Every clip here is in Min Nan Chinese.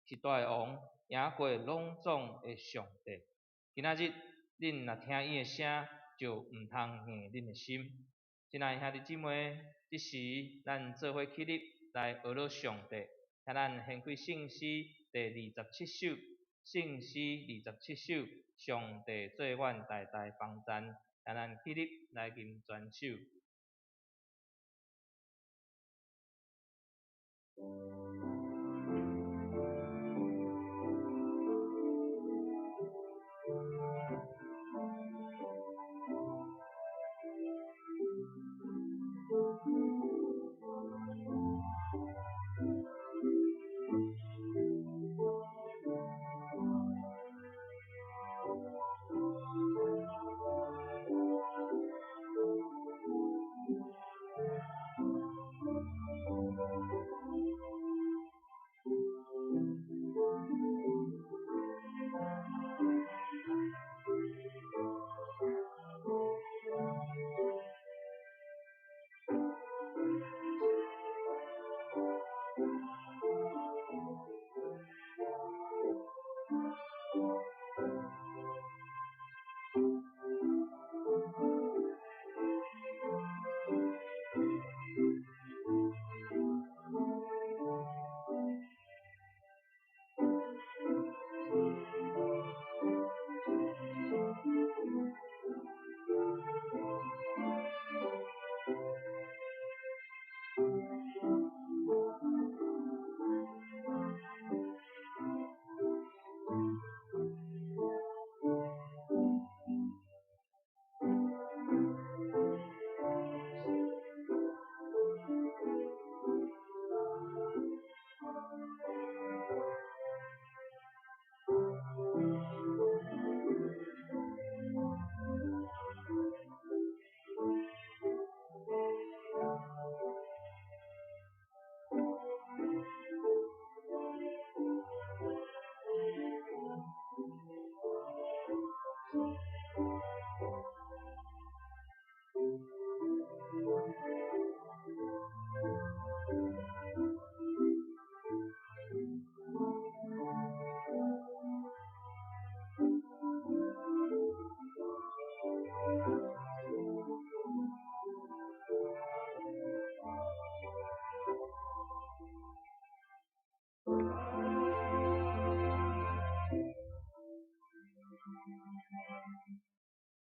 是大的王，贏過攏總的上帝。今仔日恁若聽伊的聲，就毋通硬恁的心。親愛兄弟姊妹，這時咱做伙起立來學樂上帝，請咱掀開聖詩第27首，聖詩二十七首，上帝做阮代代幫贊，請咱起立來吟全首。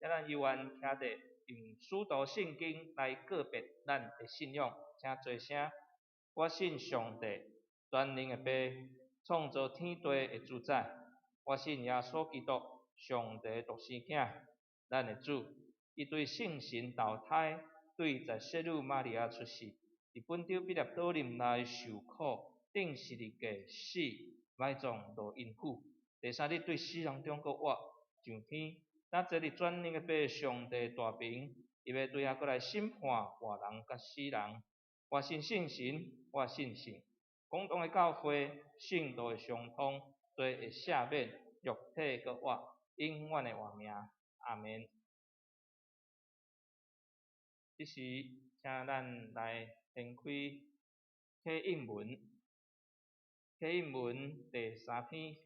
請咱猶原徛佇用使徒信經來告別咱的信仰，請做聲。我信上帝，全能的父，創造天地的主宰。我信耶穌基督，上帝獨生囝，咱的主。伊對聖神投胎，對在聖女瑪利亞出世，佇本丟彼立多林內受苦，釘十字架死，埋葬落陰府。第三日對死人中閣活，上天。咱坐佇全能的父上帝大爿，伊欲對遐閣來審判活人佮死人。我信聖神，我信聖公同的教會，聖徒的相通，罪的赦免，肉體閣活，永遠的活命。阿門。這時，請咱來掀開啟應文，啟應文第三篇。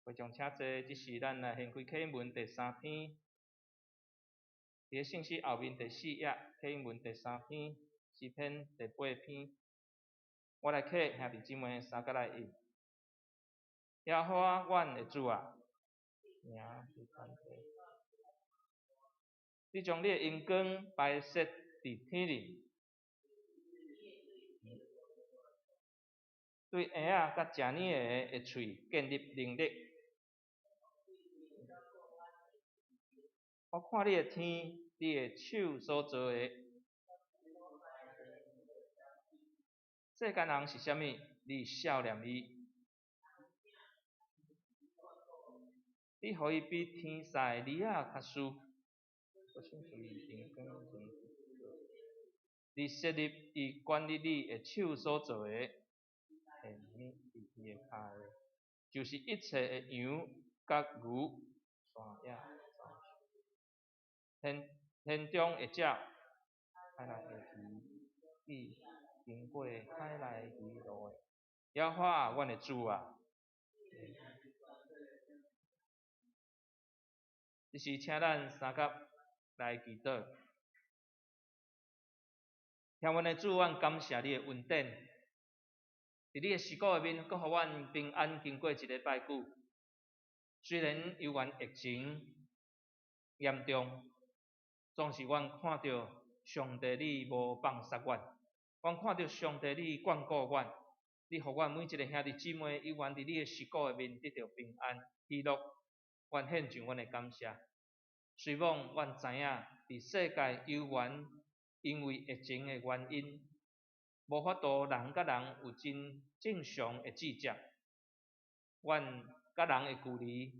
會眾請坐，這時咱來掀開啟應文第三篇，佇个聖詩後面第四頁，啟應文第三篇，詩篇第八篇。我來啟兄弟姊妹三甲來應。耶和華阮的主啊，名佇天地，你將你的榮光擺設佇天頂，對嬰仔佮食奶的的喙建立能力。我看你的天，你的手所造的，世間人是啥物？你數念伊，你予伊比天使的兒仔較輸。你設立伊管理你的手所造的，就是一切的羊佮牛，山野田田中的鳥，海浪的魚，伊經過海來魚路的。耶和華阮的主啊！這時請咱相佮來祈禱。疼阮的主，阮感謝你的恩典，佇你的時鼓內面，閣予阮平安經過一禮拜久。雖然猶原疫情嚴重，總是阮看著上帝你無放殺阮，阮看著上帝你眷顧阮，你予阮每一个兄弟姊妹猶原佇你的時鼓內面得著平安喜樂，阮獻上阮的感謝。雖罔阮知影佇世界猶原因為疫情的原因，無法度人佮人有真正常的接觸，阮佮人的距離，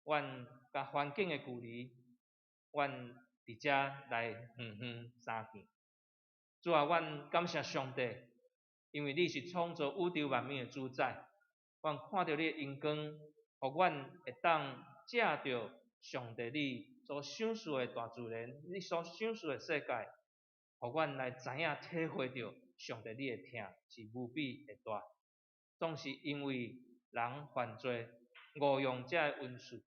阮佮環境的距離，阮佇遮來遠遠相見。主啊，阮感謝上帝，因為你是創造宇宙萬物的主宰，阮看著你的榮光，予阮會當藉著上帝你所賞賜的大自然，你所賞賜的世界，予阮來知影體會著上帝你的疼是無比的大。總是因為人犯罪，誤用這个恩賜，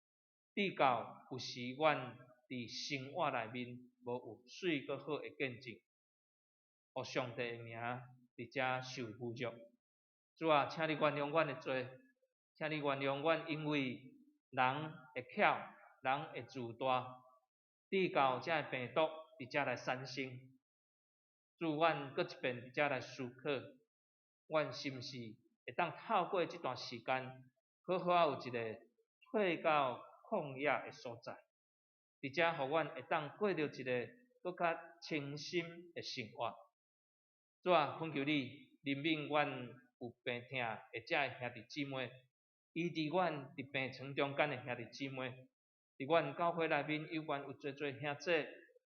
直到有時阮佇生活內面無有媠閣好的見證，予上帝的名佇遮受侮辱。主啊，請你原諒阮的罪，請你原諒阮，因為人會巧，人會自大，直到這个病毒佇遮來產生。主，阮閣一遍佇遮來思考，阮是毋是會當透過這段時間，好好仔有一个退到曠野的所在，佇遮予阮會當過著一个閣較清心的生活。主啊，懇求你憐憫阮有病疼的這个兄弟姊妹，醫治阮佇病床中間的兄弟姊妹，佇阮教會內面猶原有濟濟兄弟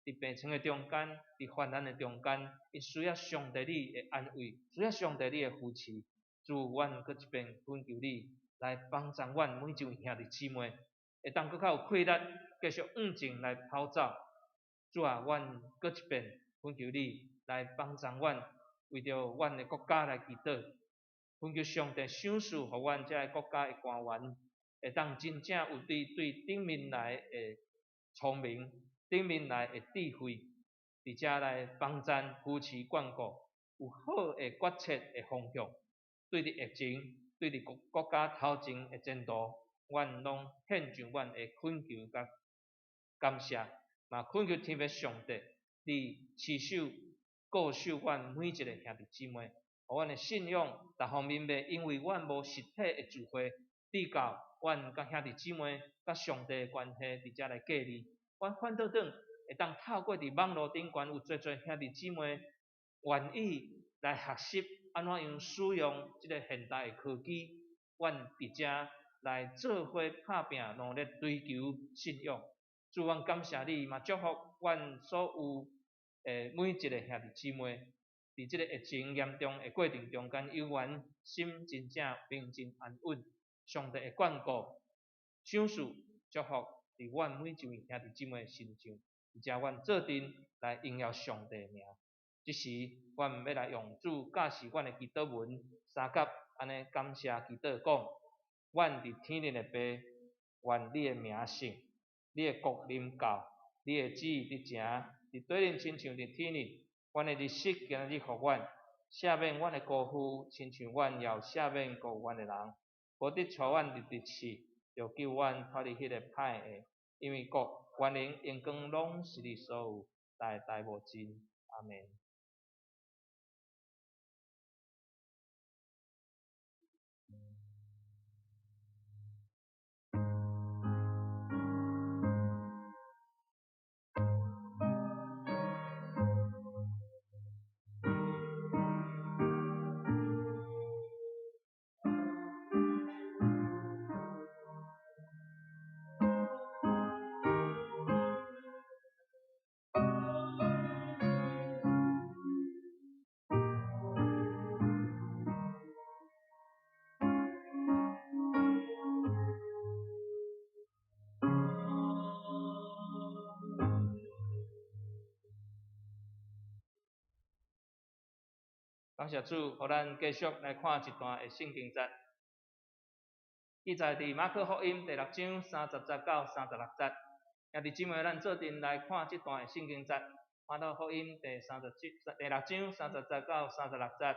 佇病床的中間，佇患難的中間，𪜶需要上帝你的安慰，需要上帝你的扶持。主，阮閣一遍懇求你來幫助阮每一位兄弟姊妹，會當閣較有氣力繼續向前來跑走。主啊，阮閣一遍懇求你來幫助阮，為著阮的國家來祈禱，懇求上帝賞賜予阮這个國家的官員，會當真正有對頂面來的聰明，頂面來的智慧，佇遮來幫贊、扶持、眷顧，有好的決策的方向，對佇疫情，對佇國國家頭前的前途，阮攏獻上阮的懇求佮感謝，嘛懇求天父上帝，你持守顧守阮每一个兄弟姊妹，予阮的信仰逐方面袂因為阮無實體的聚會，直到阮佮兄弟姊妹佮上帝的關係佇遮來建立，阮反倒轉會當透過佇網路頂懸有濟濟兄弟姊妹願意來學習按怎樣使用這个現代的科技，阮佇遮來做伙拍拚，努力追求信仰。主，阮感謝你，嘛祝福阮所有的每一个兄弟姊妹，佇這个疫情嚴重的過程中間，猶原心真正平靜安穩。上帝的眷顧、賞賜、祝福佇阮每一位兄弟姊妹身上，而且阮做陣來榮耀上帝的名。這時，阮欲來用主教示阮的祈禱文，相佮按呢感謝祈禱講：阮佇天頂的父，願你的名聖，你的國臨到，你的旨意執行，佇地面親像佇天頂。阮的日食今仔日予阮，赦免阮的辜負，親像阮也有赦免辜負阮的人。無得帶阮入敵試，著救阮脫離彼个歹的。因為國、權能、榮光攏是你所有，代代無盡。阿們。感謝主，予咱繼續來看一段的聖經節，記載佇馬可福音第六章三十節到三十六節。兄弟姊妹，咱做陣來看這段的聖經節，馬可福音第六章三十節到三十六節。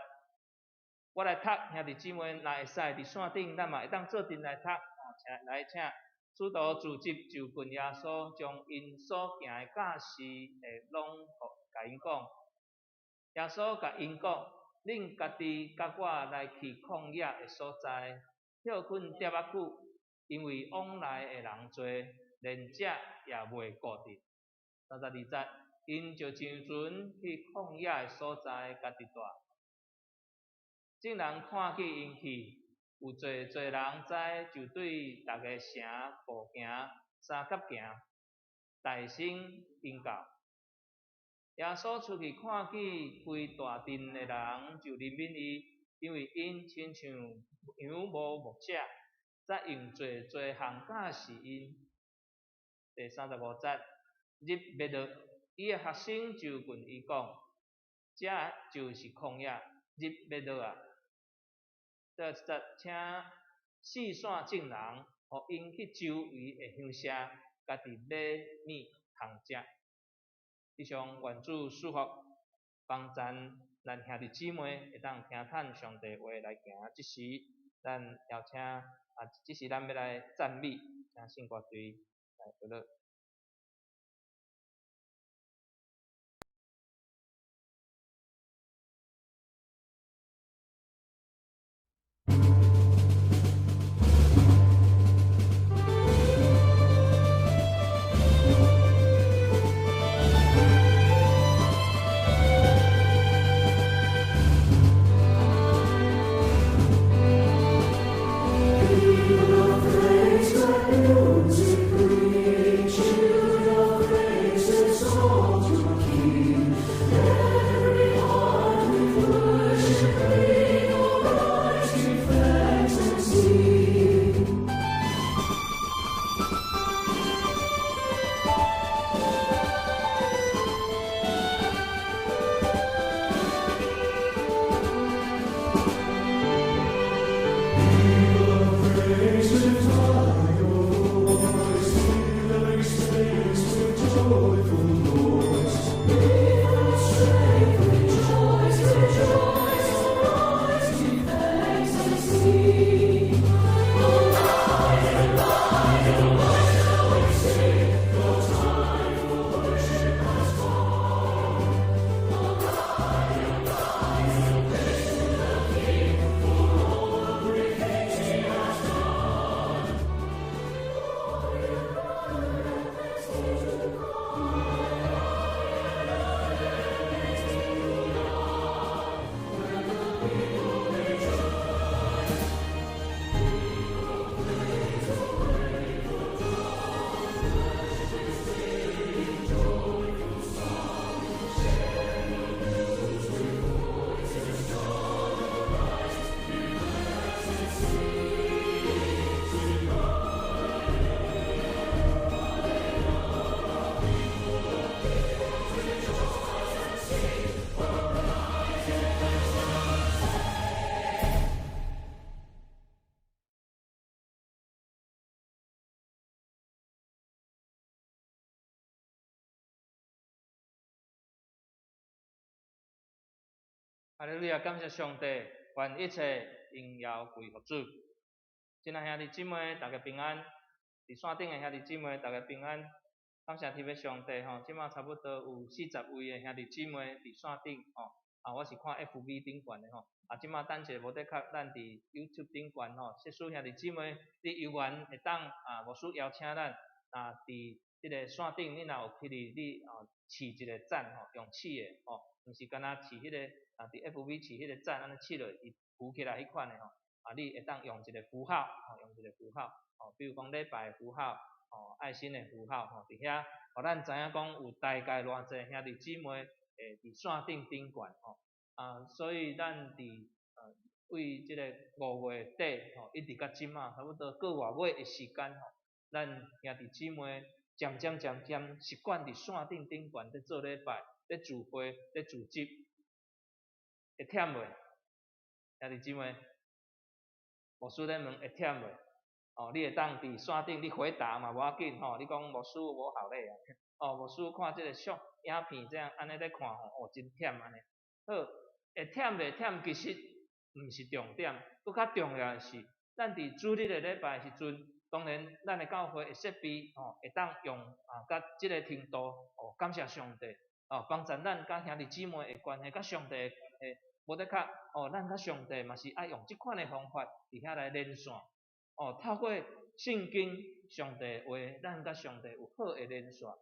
我來讀，兄弟姊妹，若會使佇線頂，咱嘛會當做陣來讀。請來請使徒聚集就近耶穌，將𪜶所行的教示的攏共𪜶講。耶穌共𪜶講：恁家己佮我來去曠野的所在，歇睏點仔久，因為往來的人濟，連食也袂顧得。三十二節，𪜶就上船去曠野的所在，家己蹛。眾人看見𪜶去，有濟濟人知，就對逐个城步行三甲行，大聲宣告。耶穌出去看見規大陣的人，就憐憫伊，因為𪜶親像羊無牧者，才用濟濟項教示𪜶。第三十五節，日欲落，伊的學生就問伊講：這就是曠野，日欲落啊！第七節，請四散眾人，予𪜶去周圍的鄉社，家己買物通食。以上願主賜福，幫贊咱兄弟姊妹會當聽趁上帝話來行。這時，咱邀請啊，這時咱欲來讚美，請聖歌隊來學樂。哈利路亞，感謝上帝，願一切榮耀歸予主。親愛兄弟姊妹，大家平安。佇線頂的兄弟姊妹，大家平安。感謝天父上帝吼，這馬差不多有四十位的兄弟姊妹佇線頂吼。啊，我是看 FB 頂懸的吼。啊，這馬等一下無得較，咱佇 YouTube 頂懸吼。設使兄弟姊妹，你有緣會當啊，牧師邀請咱啊，佇這个線頂，你若有起佇你啊，試一个讚吼，用試的吼，毋是干焦試彼个。啊，佇 FB 試彼个讚，按呢試落，伊浮起來彼款的吼，啊，你會當用一个符號，吼，用一个符號，吼，比如講禮拜的符號，吼，愛心的符號，吼，佇遐，予咱知影講有大概偌濟兄弟姊妹會佇線頂頂懸，吼，啊，所以咱佇為這个五月底，吼，一直到這馬，差不多個外尾的時間，吼，咱兄弟姊妹漸漸漸漸習慣佇線頂頂懸咧做禮拜，咧聚會，咧聚集。會忝袂？兄弟姊妹，牧師咧問會忝袂？哦，你會當佇線頂你回答嘛無要緊吼，你講牧師我好累啊，哦，牧師看這个相影片這樣按呢咧看吼，哦，真忝按呢。好，會忝袂忝其實毋是重點，閣較重要的是，咱佇主日的禮拜的時陣，當然咱的教會的設備吼會當用啊，佮這个程度哦，感謝上帝哦，幫助咱佮兄弟姊妹的關係，佮上帝的關係，無的確哦，咱佮上帝嘛是愛用這款的方法佇遐來連線哦，透過聖經上帝的話，咱佮上帝有好的連線，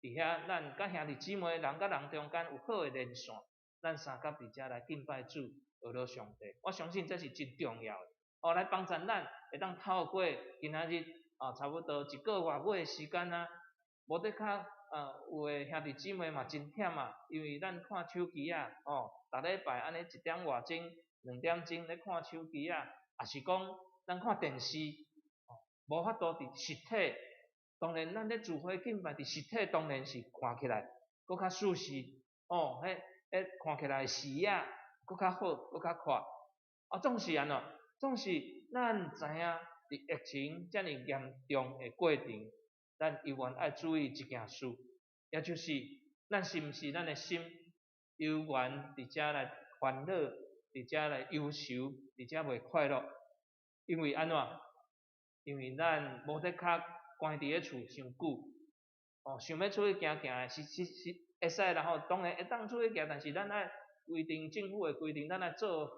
佇遐咱佮兄弟姊妹人佮人中間有好的連線，咱相佮佇遮來敬拜主，學了上帝，我相信這是真重要的哦，來幫助咱會當透過今仔日啊，差不多一個外月的時間啊，無的確啊，有的兄弟姊妹嘛真忝啊，因為咱看手機啊，哦，逐禮拜按呢一點外鐘、2點鐘咧看手機啊，抑是講咱看電視，哦，無法度佇實體。當然，咱咧聚會敬拜佇實體，當然是看起來閣較舒適，哦，彼彼看起來視野閣較好，閣較闊。啊，總是按怎？總是咱知影佇疫情遮爾嚴重的過程，咱猶原愛注意一件事，也就是咱是毋是咱的心猶原佇遮來煩惱，佇遮來憂愁，佇遮袂快樂？因為按怎？因為咱無的確關佇咧厝傷久，哦，想欲出去行行，是是是會使啦吼，當然會當出去行，但是咱愛規定政府的規定，咱愛做好，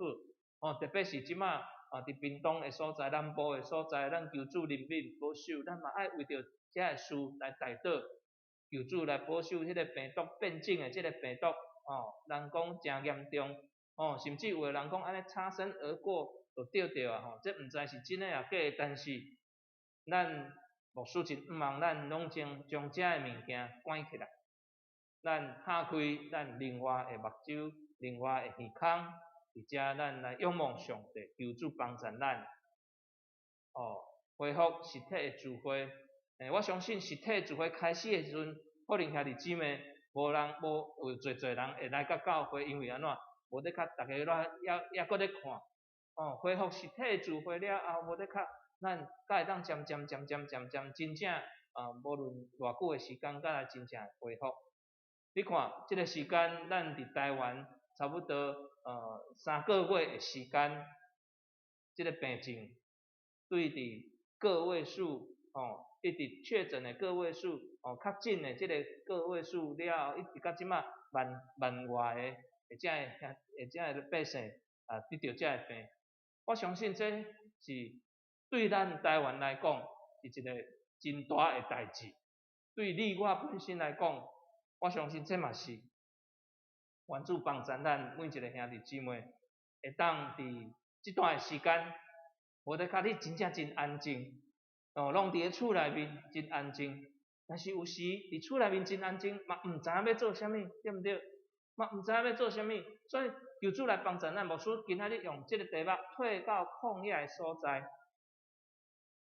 哦，特別是這馬啊，佇屏東的所在、南部的所在，咱求主憐憫保守，咱嘛愛為著遮个事來代禱，求主來保守彼个病毒變種的這个病毒，哦，人講誠嚴重，哦，甚至有的人講按呢擦身而過就著著啊，吼，這毋知是真的抑假的，但是咱牧師真向望咱攏將將遮个物件關起來，咱拍開咱另外的目睭，另外的耳孔，佇遮咱來仰望上帝，求主幫助咱，哦，恢復實體的聚會。我相信實體聚會開始的時陣，可能兄弟姊妹無人無有濟濟人會來到教會，因為按怎？無的確逐家咧猶猶閣咧看，哦，恢復實體聚會了後，無的確咱才會當漸漸漸漸漸漸真正啊，無論偌久的時間，才來真正恢復。你看，這个時間，咱佇台灣差不多3個月的時間，這个病情對佇個位數哦，一直確診的個位數哦，確診的這个個位數了後，一直到這馬萬萬外个，會遮个會遮个百姓啊得著這个病，我相信這是對咱台灣來講是一個真大的代誌，對你我本身來講，我相信這嘛是願主幫助咱每一个兄弟姊妹，會當佇這段的時間，無的確你真正真安靜，哦，攏佇咧厝內面真安靜。但是有時佇厝內面真安靜，嘛毋知影欲做啥物，對毋對？嘛毋知影欲做啥物，所以求主來幫助咱。牧師今仔日用這个題目退到曠野的所在。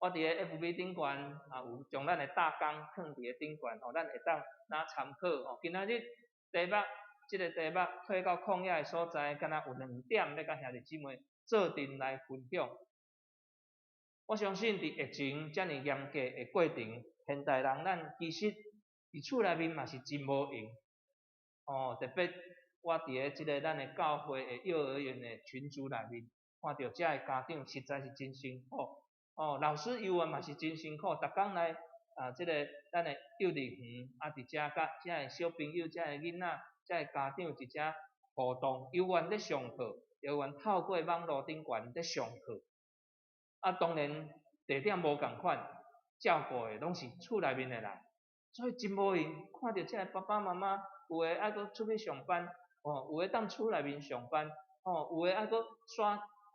我佇咧 FB 頂懸啊，有將咱的大綱囥佇咧頂懸，吼，咱會當拿參考吼。今仔日題目，這个題目退到曠野的所在，敢若有兩點欲佮兄弟姊妹做陣來分享。我相信佇疫情遮爾嚴格的過程，現代人咱其實佇厝內面嘛是真無閒。哦，特別我佇咧這个咱的教會的幼兒園的群組內面，看著遮的家長實在是真辛苦。哦，老師猶原嘛是真辛苦，逐工來啊，這个咱的幼兒園啊，佇遮佮遮的小朋友、遮的囡仔、遮的家長佇遮互動，猶原咧上課，猶原透過網路頂懸咧上課。啊，當然地點無仝款，照顧的攏是厝內面的人，所以真無閒。看著遮的爸爸媽媽，有的愛閣出去上班，哦，有的踮厝內面上班，哦，有的愛閣徙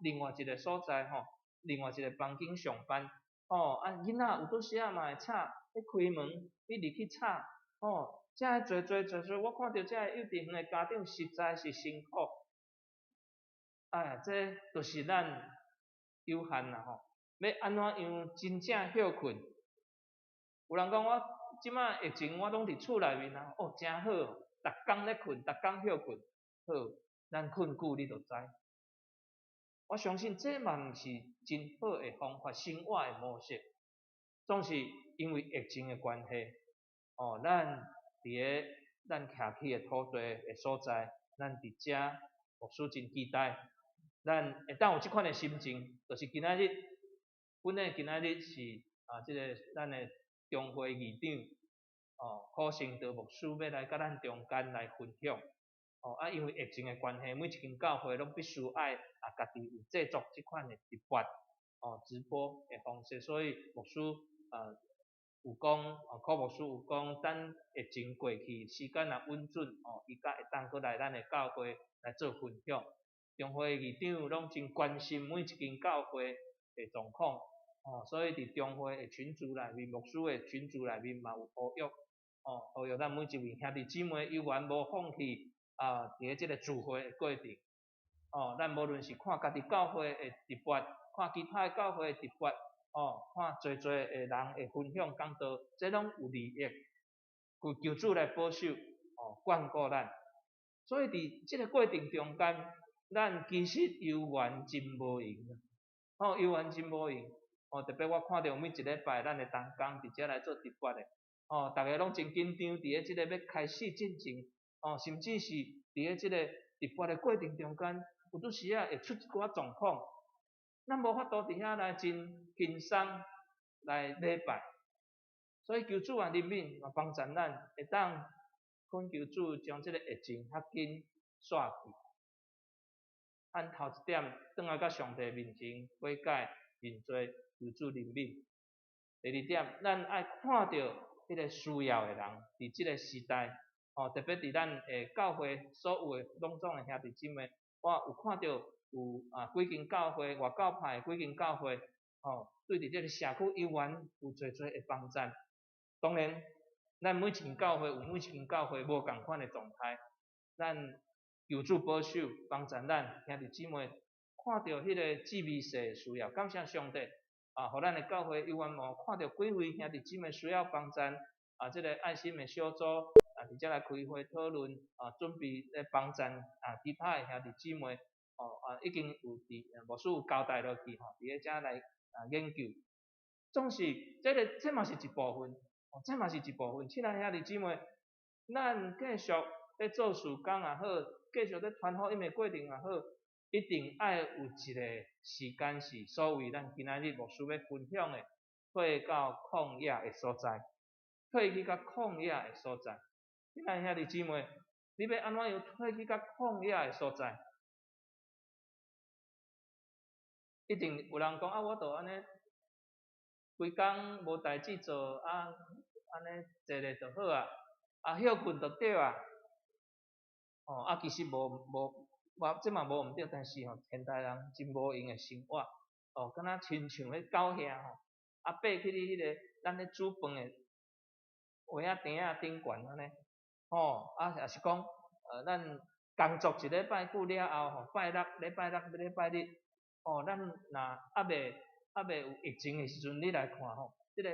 另外一个所在，吼，另外一个房間上班，哦，啊，囡仔有當時仔嘛會吵，欲開門，欲入去吵，哦，遮濟濟濟濟，我看著遮的幼稚園的家長實在是辛苦。哎，這就是咱有限啦吼，欲按怎樣真正歇睏？有人講我這馬疫情我攏佇厝內面啊，哦，誠好，逐工咧睏，逐工歇睏，好，咱睏久你就知。我相信這嘛毋是真好的方法，生活的模式。總是因為疫情的關係，哦，咱佇咧咱徛起的土地的所在，咱佇遮牧師真期待，咱會當有這款的心情，就是今仔日，本來今仔日是啊，這個咱的中會議長，哦，柯成德牧師欲來佮咱中間來分享，哦，啊，因為疫情的關係，每一間教會攏必須愛啊，家己有製作這款的直播，哦，直播的方式，所以牧師啊有講，哦，柯牧師有講，等疫情過去，時間若允准，哦，伊才會當閣來咱的教會來做分享。中會議長攏真關心每一間教會的狀況，哦，所以佇中會的群組內面，牧師的群組內面嘛有呼籲，哦，呼籲咱每一位兄弟姊妹猶原無放棄啊，佇咧這个聚會的過程，哦，咱無論是看家己教會的直播，看其他的教會的直播，哦，看濟濟的人會分享講道，這攏有利益，求求主來保守，哦，眷顧咱。所以佇這个過程中間，咱其實猶原真無閒，哦，猶原真無閒，哦，特別我看著每一禮拜咱的同工佇遮來做直播的，哦，逐家攏真緊張，佇咧這个欲開始進前，哦，甚至是佇咧這個直播的過程中間，有拄時仔會出一寡狀況，咱無法度佇遐來真輕鬆來禮拜，所以求主啊憐憫，嘛幫助咱會當懇求主將這个疫情較緊煞去。咱頭一點，轉來到上帝面前悔改認罪，求主憐憫。第二點，咱愛看著彼个需要的人，佇這个時代，哦，特別佇咱的教會所有的攏總的兄弟姊妹，我有看著有啊幾間教會，外教派的幾間教會，哦，對佇這个社區猶原有濟濟的幫贊。當然，咱每一間教會有每一間教會無仝款的狀態，咱求主保守幫助咱兄弟姊妹，看著彼个至微細的需要，感謝上帝啊，予咱的教會猶原哦，看著幾位兄弟姊妹需要幫贊啊，這个愛心的小組啊，佇遮來開會討論啊，準備來幫贊啊，其他的兄弟姊妹哦啊，已經有佇牧師有交代落去吼，佇咧遮來啊研究。總是這个這嘛是一部分，哦，這嘛是一部分。親愛兄弟姊妹，咱繼續咧做事工也好，繼續咧傳福音的過程也好，一定愛有一個時間是所謂咱今仔日牧師欲分享的，退到曠野的所在，退去到曠野的所在。親愛兄弟姊妹，你欲按怎樣退去到曠野的所在？一定有人講啊，我就按呢，規工無代誌做啊，按呢坐咧就好啊，啊歇睏就對啊。哦，啊其實無無，我這嘛無毋對，但是吼，現代人真無閒的生活，哦，敢若親像彼狗遐吼，啊爬去你彼个咱咧煮飯的鍋仔鼎仔頂懸按呢，吼，啊也是講，咱工作一禮拜久了後吼，拜六禮拜六禮拜日，哦，咱若猶未有疫情的時陣，你來看吼，這個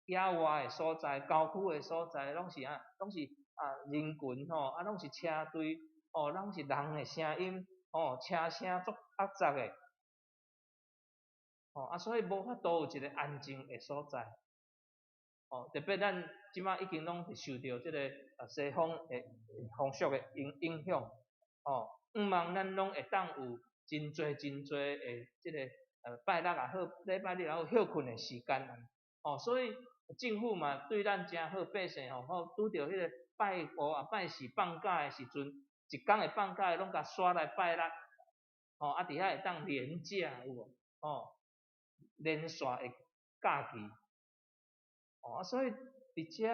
野外的所在、郊區的所在，攏是啊，攏是啊人群吼，啊攏是車隊，哦，攏是人的聲音，哦，車聲足壓雜的，哦，啊所以無法度有一個安靜的所在，哦，特別咱這擺已經攏是受著這個啊西方的風俗的影響，哦，向望咱攏會當有真濟真濟的這個拜六也好，禮拜日也好，歇睏的時間，哦，所以政府嘛對咱誠好，百姓吼，吼拄著彼個拜五啊、拜四放假的時陣，一工會放假的攏共徙來拜六，吼，啊佇遐會當連假有無？吼，連續的假期，哦，啊所以佇遮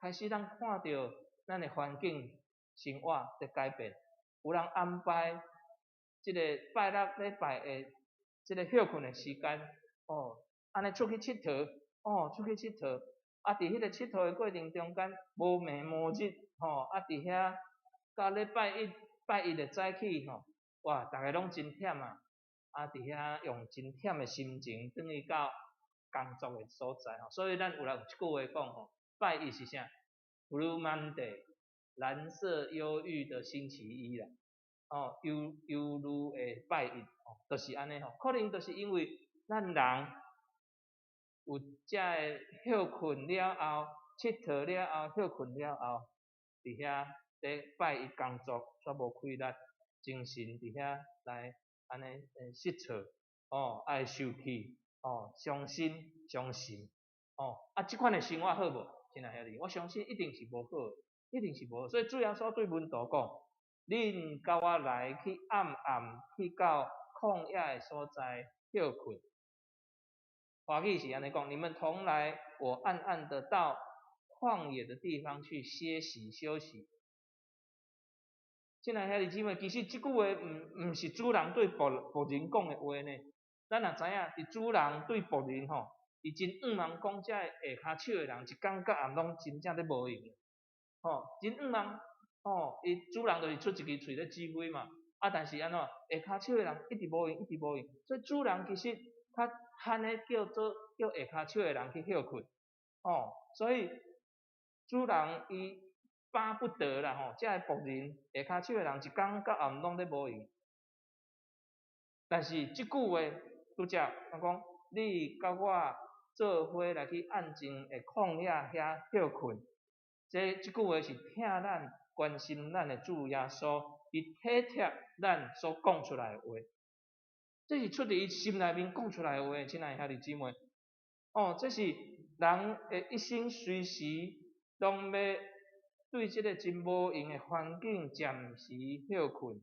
開始咱看著咱的環境生活佇改變，有人安排這个拜六禮拜的這个歇睏的時間，哦，按呢出去𨑨迌，哦，出去𨑨迌，啊，佇彼个𨑨迌的過程中間，無暝無日，吼，啊，佇遐到禮拜一拜一的早起，吼，哇，逐家攏真忝啊，啊，佇遐用真忝的心情，轉去到工作的所在，吼，所以咱有人有一句話講，吼，拜一是啥？Blue Monday，藍色憂鬱的星期一啦。哦憂憂慮的拜一，哦，就是按呢吼，可能就是因為咱人有遮个歇睏了後，𨑨迌了後，歇睏了後，佇遐咧拜一工作，煞無氣力，精神佇遐來按呢失措，哦，愛受氣，哦，傷心傷神，哦，啊，這款的生活好無？親愛兄弟，我相信一定是無好，一定是無好。所以主耶穌對門徒講：恁佮我來去暗暗去到曠野的所在歇睏。華語是按呢講：你們同來，我暗暗的到曠野的地方去歇息休息。親愛兄弟姊妹，其實這句話毋是主人對僕人講的話呢。咱若知影，佇主人對僕人吼，伊真向望講，這个下跤手的人，一工到暗攏真正咧無閒，吼，真向望，吼，伊主人就是出一支喙咧指揮嘛。啊，但是按怎，下跤手的人一直無閒，一直無閒，所以主人其實較罕咧叫做叫下跤手的人去歇睏，吼，所以主人伊巴不得啦吼，這个僕人下跤手的人一工到暗攏咧無閒。但是這句話拄則我講，你佮我做伙來去按靜的曠野遐歇睏，這句話是疼咱、關心咱的主耶穌，伊體貼咱所講出來的話，這是出佇伊心內面講出來的話，親愛兄弟姊妹。哦，這是人的一生隨時攏欲對這个真無閒的環境暫時歇睏，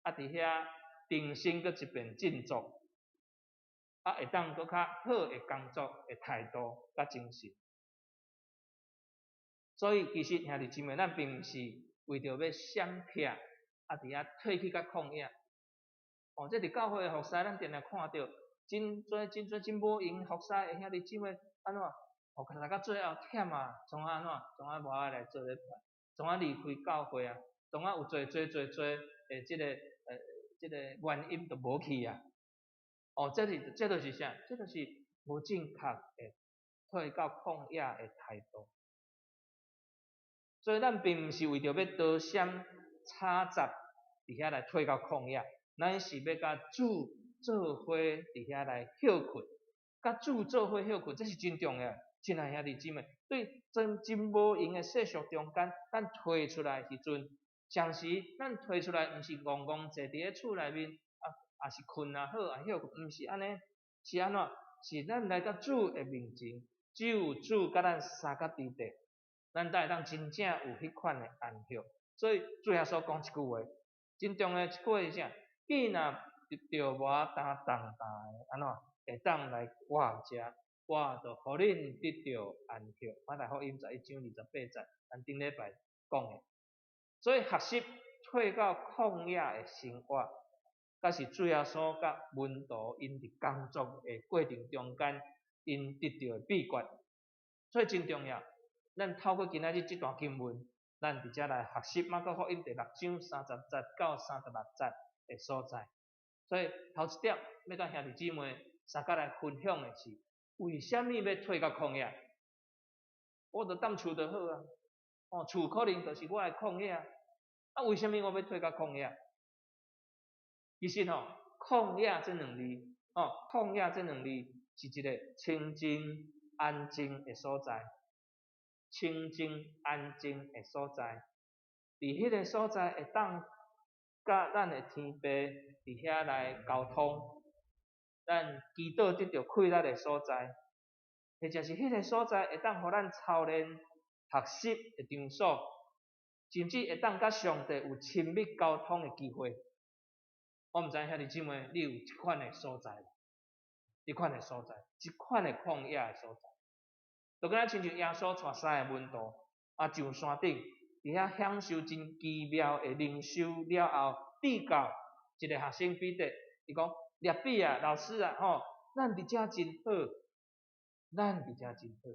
啊，佇遐重新閣一遍振作，啊，會當閣較好的工作的態度佮精神。所以其實兄弟姊妹，咱並毋是為著欲閃避，啊，佇遐退去較曠野。哦，這佇教會的服侍，咱定定看著真濟真濟真無閒服侍的兄弟姊妹，按怎？哦，來到最後忝啊，創啊按怎？創啊無愛來做禮拜，創啊離開教會啊，創啊有濟濟濟濟的這个原因就無去啊。哦，這就是啥？這就是無正確的退到曠野的態度。所以咱並毋是為著欲躲閃吵雜，佇遐來退到曠野，咱是欲佮主做伙佇遐來歇睏，佮主做伙歇睏，這是真重要。親愛兄弟姊妹，對真真無閒的世俗中間，咱退出來時陣，暫時咱退出來，毋是戇戇坐佇咧厝內面，啊，也是睏也好，啊歇睏，毋是按呢，是按怎？是咱來到主的面前，只有主佮咱相佮佇地，咱才會當真正有彼款的安息。所以主耶穌講一句話，真重要一句話是啥？囝若得著無擔重擔的，按怎會當來我遮，我就予恁得著安息。馬太福音11章28節，咱頂禮拜講的。所以學習退到曠野的生活，才是主耶穌佮門徒𪜶佇工作的過程中間，𪜶得著的秘訣。所以真重要。咱透過今仔日這段經文，咱佇遮來學習馬可福音第六章30節到36節的所在。所以頭一點欲佮兄弟姊妹相佮來分享的是，為啥物欲退到曠野？我就踮厝就好啊。哦，厝可能就是我的曠野。啊，為啥物我欲退到曠野？其實吼，曠野這兩字，哦，曠野這兩字是一个清靜安靜的所在。清靜安靜的所在，佇彼个所在會當佮咱的天父佇遐來溝通，咱祈禱得著氣力的所在，或者是彼个所在會當予咱操練學習的場所，甚至會當佮上帝有親密溝通的機會。我毋知兄弟姊妹，你有這款的所在無？這款的所在，這款的曠野的所在。就敢若親像耶穌帶三个門徒啊上山頂，佇遐享受真奇妙的靈修了後，直到一个學生彼得，伊講：拉比啊，老師啊，吼，咱佇遮真好，咱佇遮真好。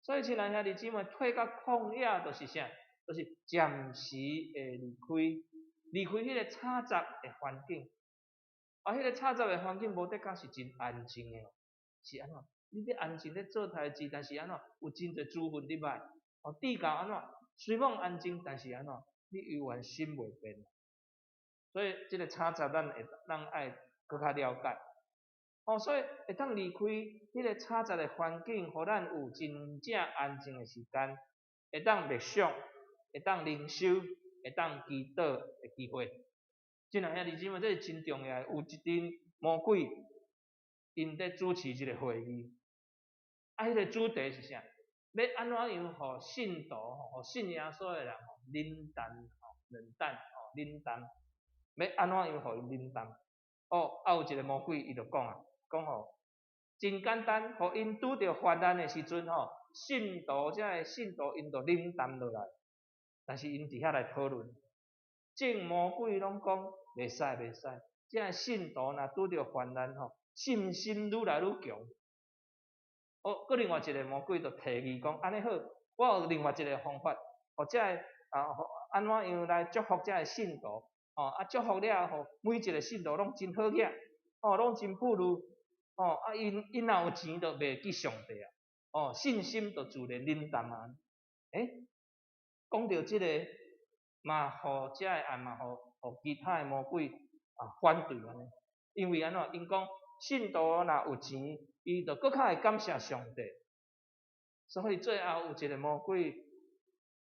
所以親愛兄弟姊妹，退到曠野就是啥？就是暫時的離開，離開彼个吵雜的環境。啊，彼个吵雜的環境無的確是真安靜的，是按怎？你咧安靜咧做代誌，但是按怎有真濟資訊入來，哦，直到按怎雖罔安靜，但是按怎你猶原心袂變。所以這个差雜咱會咱愛閣較了解。哦，所以會當離開彼个吵雜的環境，予咱有真正安靜的時間，會當默想，會當靈修，會當祈禱的機會。親愛兄弟姊妹，這是真重要的。有一陣魔鬼，𪜶佇主持一个會議，啊，彼个主題是啥？欲按怎樣予信徒吼，予信耶穌的人吼，冷淡吼，冷淡吼，冷淡，欲按怎樣予𪜶冷淡？哦，啊有一个魔鬼伊就講啊，講吼，真簡單，予𪜶拄著患難的時陣吼，信徒這个信徒𪜶就冷淡落來，但是𪜶佇遐來討論，眾魔鬼攏講袂使袂使，這个信徒若拄著患難吼，信心愈來愈強。哦，閣另外一个魔鬼就提議講，按呢好，我有另外一个方法，予這个啊，按怎樣來祝福這个信徒，哦，啊祝福了後，每一个信徒攏真好額，哦，攏真富裕，哦，啊𪜶𪜶若有錢就袂記上帝啊，哦，信心就自然冷淡啊。欸，講著這个，嘛予這个案嘛予予其他的魔鬼啊反對按呢，因為按怎？𪜶講信徒若有錢，伊就閣較會感謝上帝。所以最後有一个魔鬼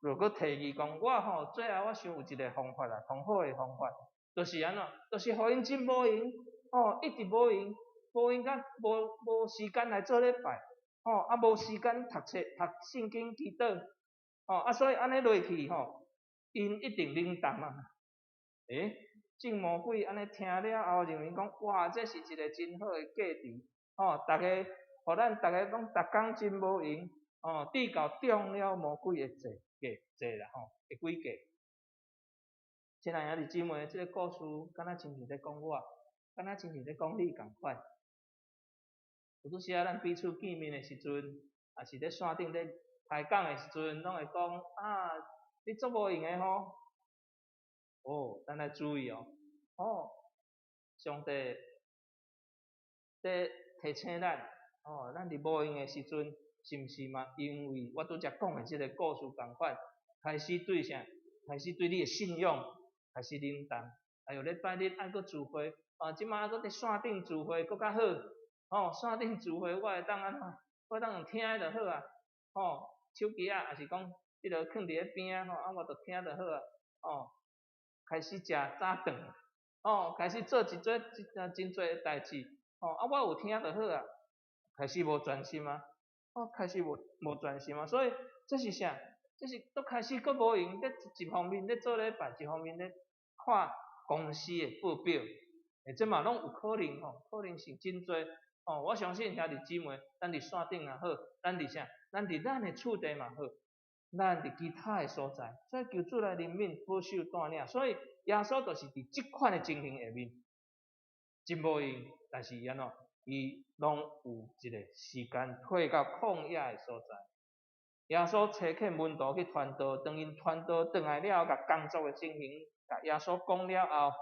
就閣提議講，我吼最後我想有一个方法啦，上好的方法，就是按怎？就是予𪜶真無閒，吼，一直無閒，無閒甲無無時間來做禮拜，吼，啊無時間讀冊、讀聖經、祈禱，吼，啊所以按呢落去吼，𪜶一定冷淡啊。欸，眾魔鬼按呢聽了後，認為講，哇，這是一个真好的計策，吼，逐家，予咱逐家攏逐工真無閒，吼，直到中了魔鬼的計計計啦吼，的詭計。親愛兄弟姊妹，這个故事敢若親像咧講我，敢若親像咧講你仝款。有拄時仔咱彼此見面的時陣，抑是咧線頂咧開講的時陣，攏會講啊，你足無閒的吼。哦，咱愛注意哦，哦，上帝佇提醒咱，哦，咱佇無閒的時陣，是毋是嘛？因為我拄才講的這个故事仝款，開始對啥？開始對你的信仰開始冷淡。哎喲，禮拜日愛閣聚會，啊，這擺閣佇線頂聚會閣較好，吼，線頂聚會我會當按怎？我會當用聽的就好啊，吼，手機仔，抑是講彼个囥佇咧邊仔吼，啊，我就聽就好啊，哦，開始食早頓，哦，開始做一撮真真濟的代誌，哦，啊，我有聽就好啊，開始無專心啊，哦，開始無無專心啊，所以這是啥？這是閣開始閣無閒，咧一方面咧做禮拜，一方面咧看公司的報表，欸，這嘛攏有可能吼，可能性真濟，哦，我相信兄弟姊妹，咱佇線頂也好，咱佇啥？咱佇咱的厝地嘛好，咱佇其他的所在，所以求主來憐憫、保守帶領。所以耶穌就是佇這款的情形下面，真無閒，但是伊按怎？伊攏有一个時間退到曠野的所在。耶穌差遣門徒去傳道，當𪜶傳道轉來了後，共工作的情形，共耶穌講了後，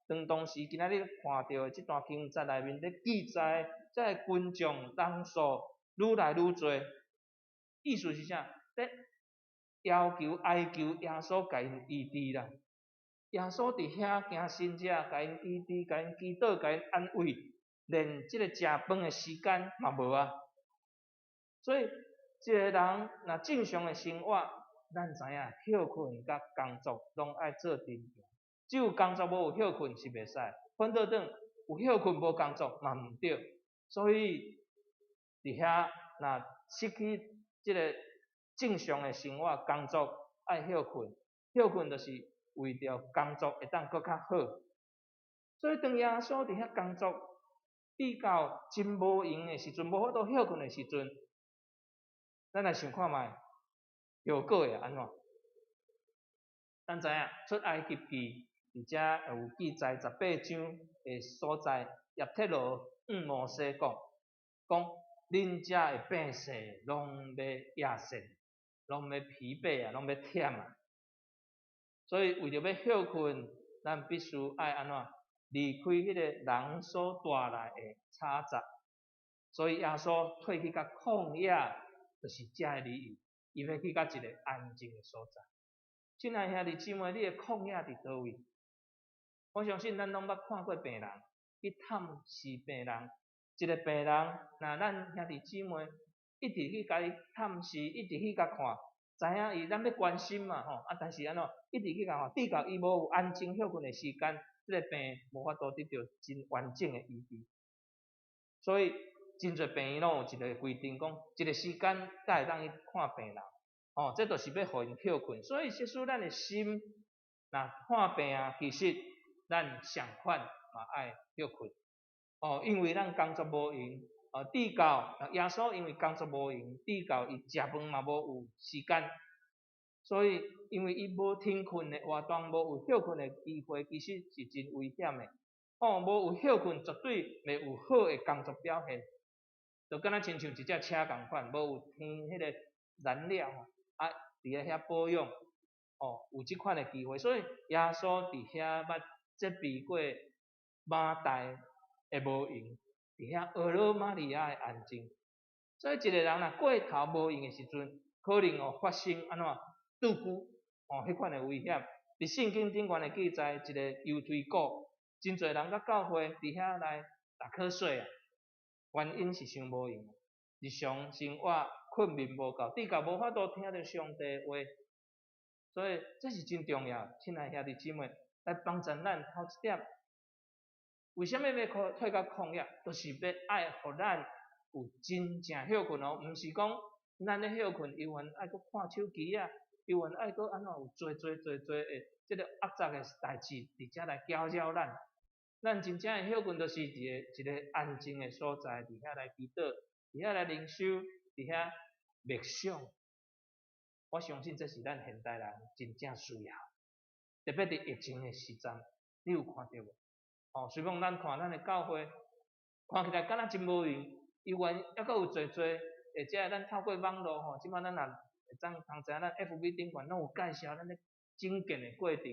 當當時今仔日看著的這段經節內面咧記載，這个群眾人數愈來愈濟，意思是啥？咧要求哀求耶穌共𪜶醫治啦。耶穌佇遐行神跡，共𪜶醫治，共𪜶祈禱，共𪜶安慰，連這个食飯的時間嘛無啊。所以，一个人若正常的生活，咱知影歇睏佮工作攏愛做陣行。只有工作無有歇睏是袂使，反倒轉有歇睏無工作嘛毋對。所以，佇遐若失去這个正常的生活，工作愛歇睏，歇睏就是為著工作會當閣較好。所以當耶穌佇遐工作，比較真無閒的時陣，無法度歇睏的時陣，咱來想看覓，效果會按怎？咱知影出埃及記佇遮有記載18章的所在，葉忒羅向摩西講，講恁遮的百姓攏欲厭世，攏欲疲憊啊，攏欲忝啊。所以為著欲歇睏，咱必須愛按怎？離開彼个人所帶來的吵雜。所以耶穌退去到曠野，就是這个理由，伊欲去到一个安靜的所在。親愛兄弟姊妹，你的曠野佇佗位？我相信咱攏捌看過病人去探視病人，一个病人，若咱兄弟姊妹一直去共伊探視，一直去共看，知影伊咱欲關心嘛吼，啊，但是按怎一直去共看，直到伊無有安靜歇睏的時間，這个病無法度得著真完整的醫治。所以真濟病院攏有一个規定，講一個時間才會當去看病人，吼，這就是欲予𪜶歇睏。所以，即使咱的心若看病啊，其實咱相款嘛愛歇睏，哦，因為咱工作無閒，哦，直到耶穌因為工作無閒，直到伊食飯嘛無有時間，所以因為伊無停睏的活動，無有歇睏的機會，其實是真危險的。哦，無有歇睏，絕對袂有好的工作表現。就敢若親像一隻車仝款，無有添彼个燃料，啊，佇咧遐保養，哦，有這款的機會。所以耶穌佇遐捌責備過馬大的無閒，佇遐學了瑪利亞的安靜。所以一個人若過頭無閒的時陣，可能會發生按怎倒戈，哦，彼款的危險。佇聖經頂懸的記載，一個猶推古，真濟人佮教會佇遐來打瞌睡啊，原因是傷無閒，日常生活困眠無夠，直到無法度聽著上帝的話，所以這是真重要。親愛兄弟姊妹，來幫助咱頭一點。為啥物欲退到曠野？就是欲愛予咱有真正歇睏哦，毋是講咱咧歇睏，猶原愛閣看手機啊，猶原愛閣按怎有濟濟濟濟的這個惡雜的代誌佇遮來攪擾咱。咱真正的歇睏，就是佇一個安靜的所在，佇遐來祈禱，佇遐來靈修，佇遐默想。我相信這是咱現代人真正需要，特別佇疫情的時陣，你有看著無？哦，雖講咱看咱的教會，看起來敢若真無閒，猶原猶閣有濟濟，或者咱透過網路吼，這擺咱也會當通知影咱 FB 頂懸攏有介紹咱咧整建的過程。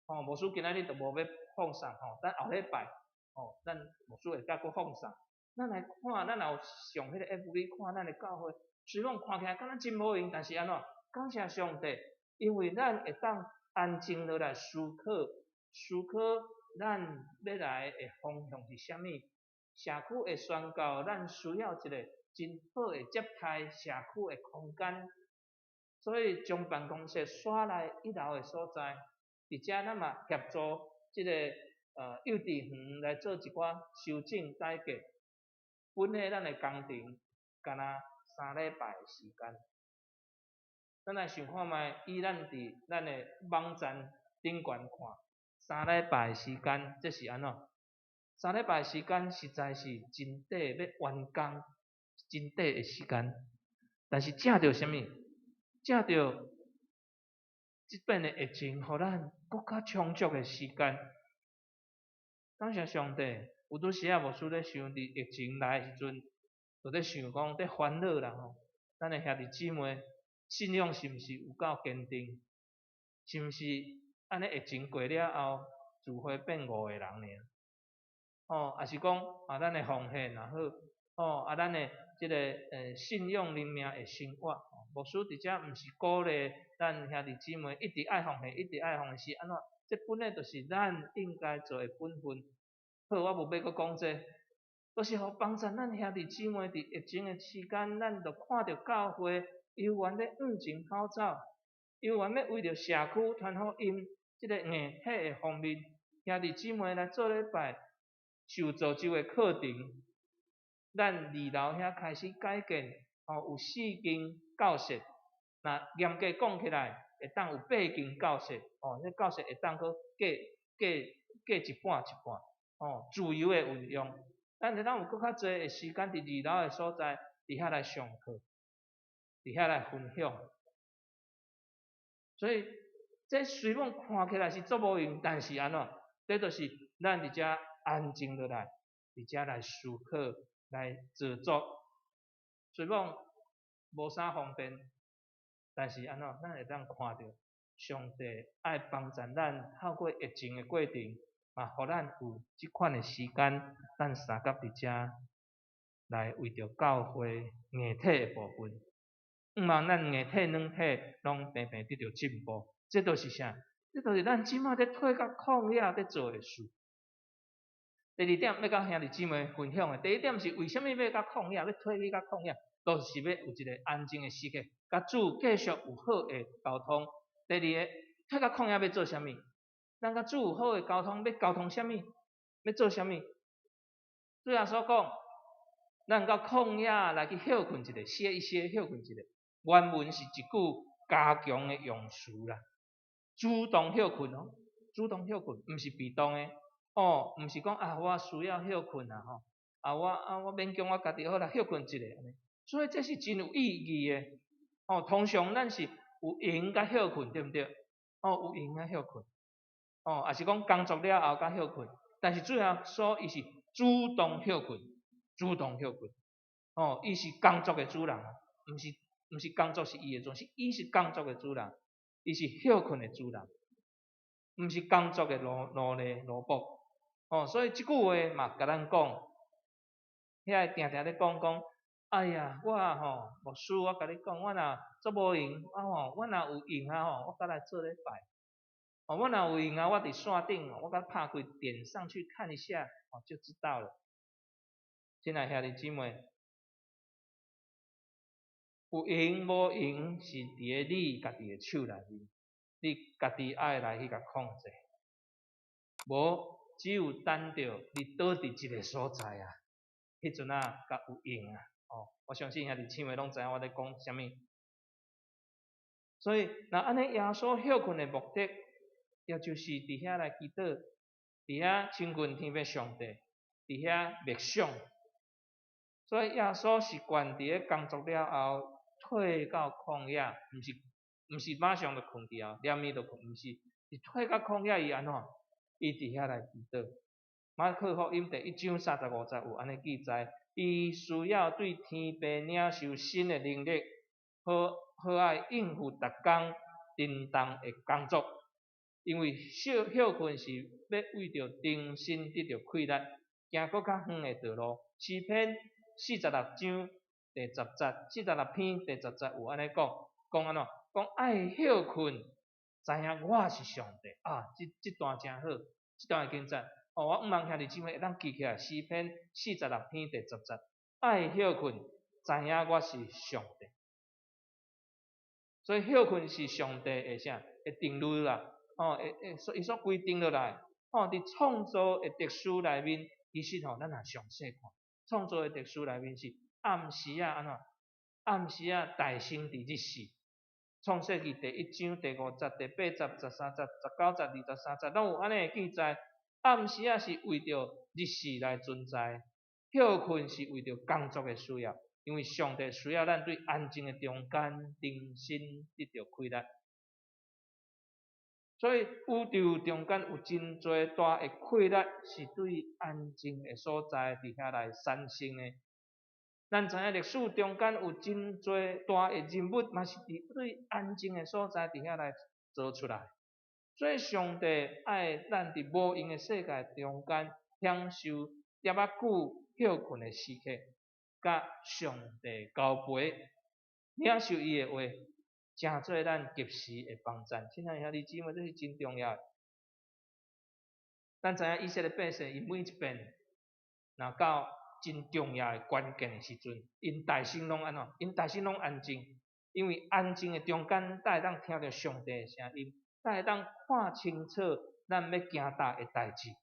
吼，牧師今仔日就無欲放送吼，等後禮拜吼，咱牧師會閣閣放送。咱來看，咱若有上彼個 FB 看咱的教會，雖講看起來敢若真無閒，但是按怎？感謝上帝，因為咱會當安靜落來思考，思考咱欲來的方向是啥物？社區會宣告，咱需要一個真好的接待社區的空間，所以將辦公室徙來一樓的所在，佇遮咱嘛協助這个幼稚園來做一寡修正改革。本來咱的工程敢若3禮拜的時間，咱來想看覓，以咱佇咱的網站頂懸看，三禮拜的時間，這是按怎？三禮拜的時間實在是真短，欲完工真短的時間。但是藉著啥物？藉著這擺的疫情，予咱閣較充足的時間。感謝上帝，有拄時仔牧師咧想，佇疫情來的時陣，就咧想講，咧煩惱啦吼。咱的兄弟姊妹信仰是毋是有夠堅定？是毋是按呢疫情過了後，聚會變五個人爾？哦，抑是講啊，咱的奉獻也好，哦，啊，咱的這个信仰靈命的生活，牧師佇遮毋是鼓勵咱兄弟姊妹一直愛奉獻，一直愛奉獻，是按怎？這本來就是咱應該做的本分。好，我無欲閣講這，就是予幫助咱兄弟姊妹佇疫情的期間，咱就看著教會猶原咧向前跑走，猶原欲為著社區傳福音這个硬體的方面，兄弟姊妹來做禮拜受造就的課程，咱二樓遐開始改建，吼，有四間教室，若嚴格講起來，會當有八間教室，吼，這教室會當閣加加加一半一半，吼，自由的運用。咱會當有閣較濟的時間佇二樓的所在，佇遐來上課，佇遐來分享。所以，這雖講看起來是足無閒，但是按怎？這就是咱佇遮安靜落來，佇遮來思考、來做作。雖講無啥方便，但是按怎？咱會當看著上帝愛幫助咱，透過疫情的過程，嘛，予咱有這款的時間，咱相佮佇遮來為著教會硬體的部分，向望咱硬體、軟體攏平平得著進步。這就是啥？這就是咱這馬咧退到曠野咧做的事。第二點欲佮兄弟姊妹分享的，第一點是為啥物欲到曠野，欲退去到曠野，就是欲有一个安靜的時刻，佮主繼續有好的溝通。第二个，退到曠野欲做啥物？咱佮主有好的溝通，欲溝通啥物？欲做啥物？主耶穌講，咱到曠野來去歇睏一下，歇一歇，歇睏一下。原文是一句加強的用詞啦，主動歇睏哦，主動歇睏，毋是被動的。哦，毋是講啊，我需要歇睏啊吼，啊我啊我勉強我家己好啦，歇睏一下按呢。所以這是真有意義的。哦，通常咱是有閒才歇睏，對毋對？哦，有閒才歇睏。哦，抑是講工作了後才歇睏。但是主耶穌伊是主動歇睏，主動歇睏。哦，伊是工作的主人，毋是工作是伊的主人，是伊是工作的主人，伊是歇睏的主人，毋是工作的奴隸奴僕。哦，所以這句話嘛，共咱講，遐个定定咧講講，哎呀，我吼牧師，我共你講，我若足無閒，啊吼，我若有閒啊吼，我才來做禮拜。哦，我若有閒啊，我佇線頂，我共拍開點上去看一下，哦，就知道了。親愛兄弟姊妹，有閒無閒是佇咧你家己的手內面，你家己愛來去共控制。無，只有等著你倒佇一个所在啊，彼陣仔才有閒啊。哦，我相信兄弟姊妹攏知影我咧講啥物。所以，若按呢耶穌歇睏的目的，也就是佇遐來祈禱，佇遐親近天父上帝，佇遐默想。所以耶穌習慣佇咧工作了後，退到曠野，毋是馬上就睏去啊，連暝就睏，毋是，是退到曠野伊按怎？伊佇遐來祈禱。馬可福音第一章三十五節有按呢記載，伊需要對天父領受新的能力，好好愛應付逐工沉重的工作。因為歇睏是欲為著重新得著氣力，行閣較遠的道路。詩篇四十六章第十節，四十六篇第十節有按呢講，講按怎？講愛歇睏，知影我是上帝啊！這段誠好，這段經節，哦，我向望兄弟姊妹會當記起來。詩篇四十六篇第十節，愛歇睏，知影我是上帝。所以歇睏是上帝的啥？的定律啦，哦，會會所伊所規定落來，哦，佇創造的秩序內面，其實吼，咱若詳細看，創造的秩序內面是暗時仔按怎？暗時仔代先佇日時。創世記第一章第五節、第八節、十三節、十九節、二十三節，攏有按呢的記載。暗時仔是為著日時來存在，歇睏是為著工作的需要，因為上帝需要咱對安靜的中間重新得著氣力。所以宇宙中間有真濟大的氣力是對安靜的所在佇遐來產生的。咱知影歷史中間有真濟大的人物，嘛是佇對安靜的所在佇遐來做出來。所以上帝愛咱佇無閒的世界中間享受粒仔久歇睏的時刻，佮上帝交陪，領受伊的話，成做咱及時的幫贊。親愛兄弟姊妹，這是真重要的。咱知影以色列百姓，𪜶每一遍若到真重要的關鍵的時陣，𪜶大聲攏按怎？𪜶大聲攏安靜，因為安靜的中間，才會當聽著上帝的聲音，才會當看清楚咱欲行佗的代誌。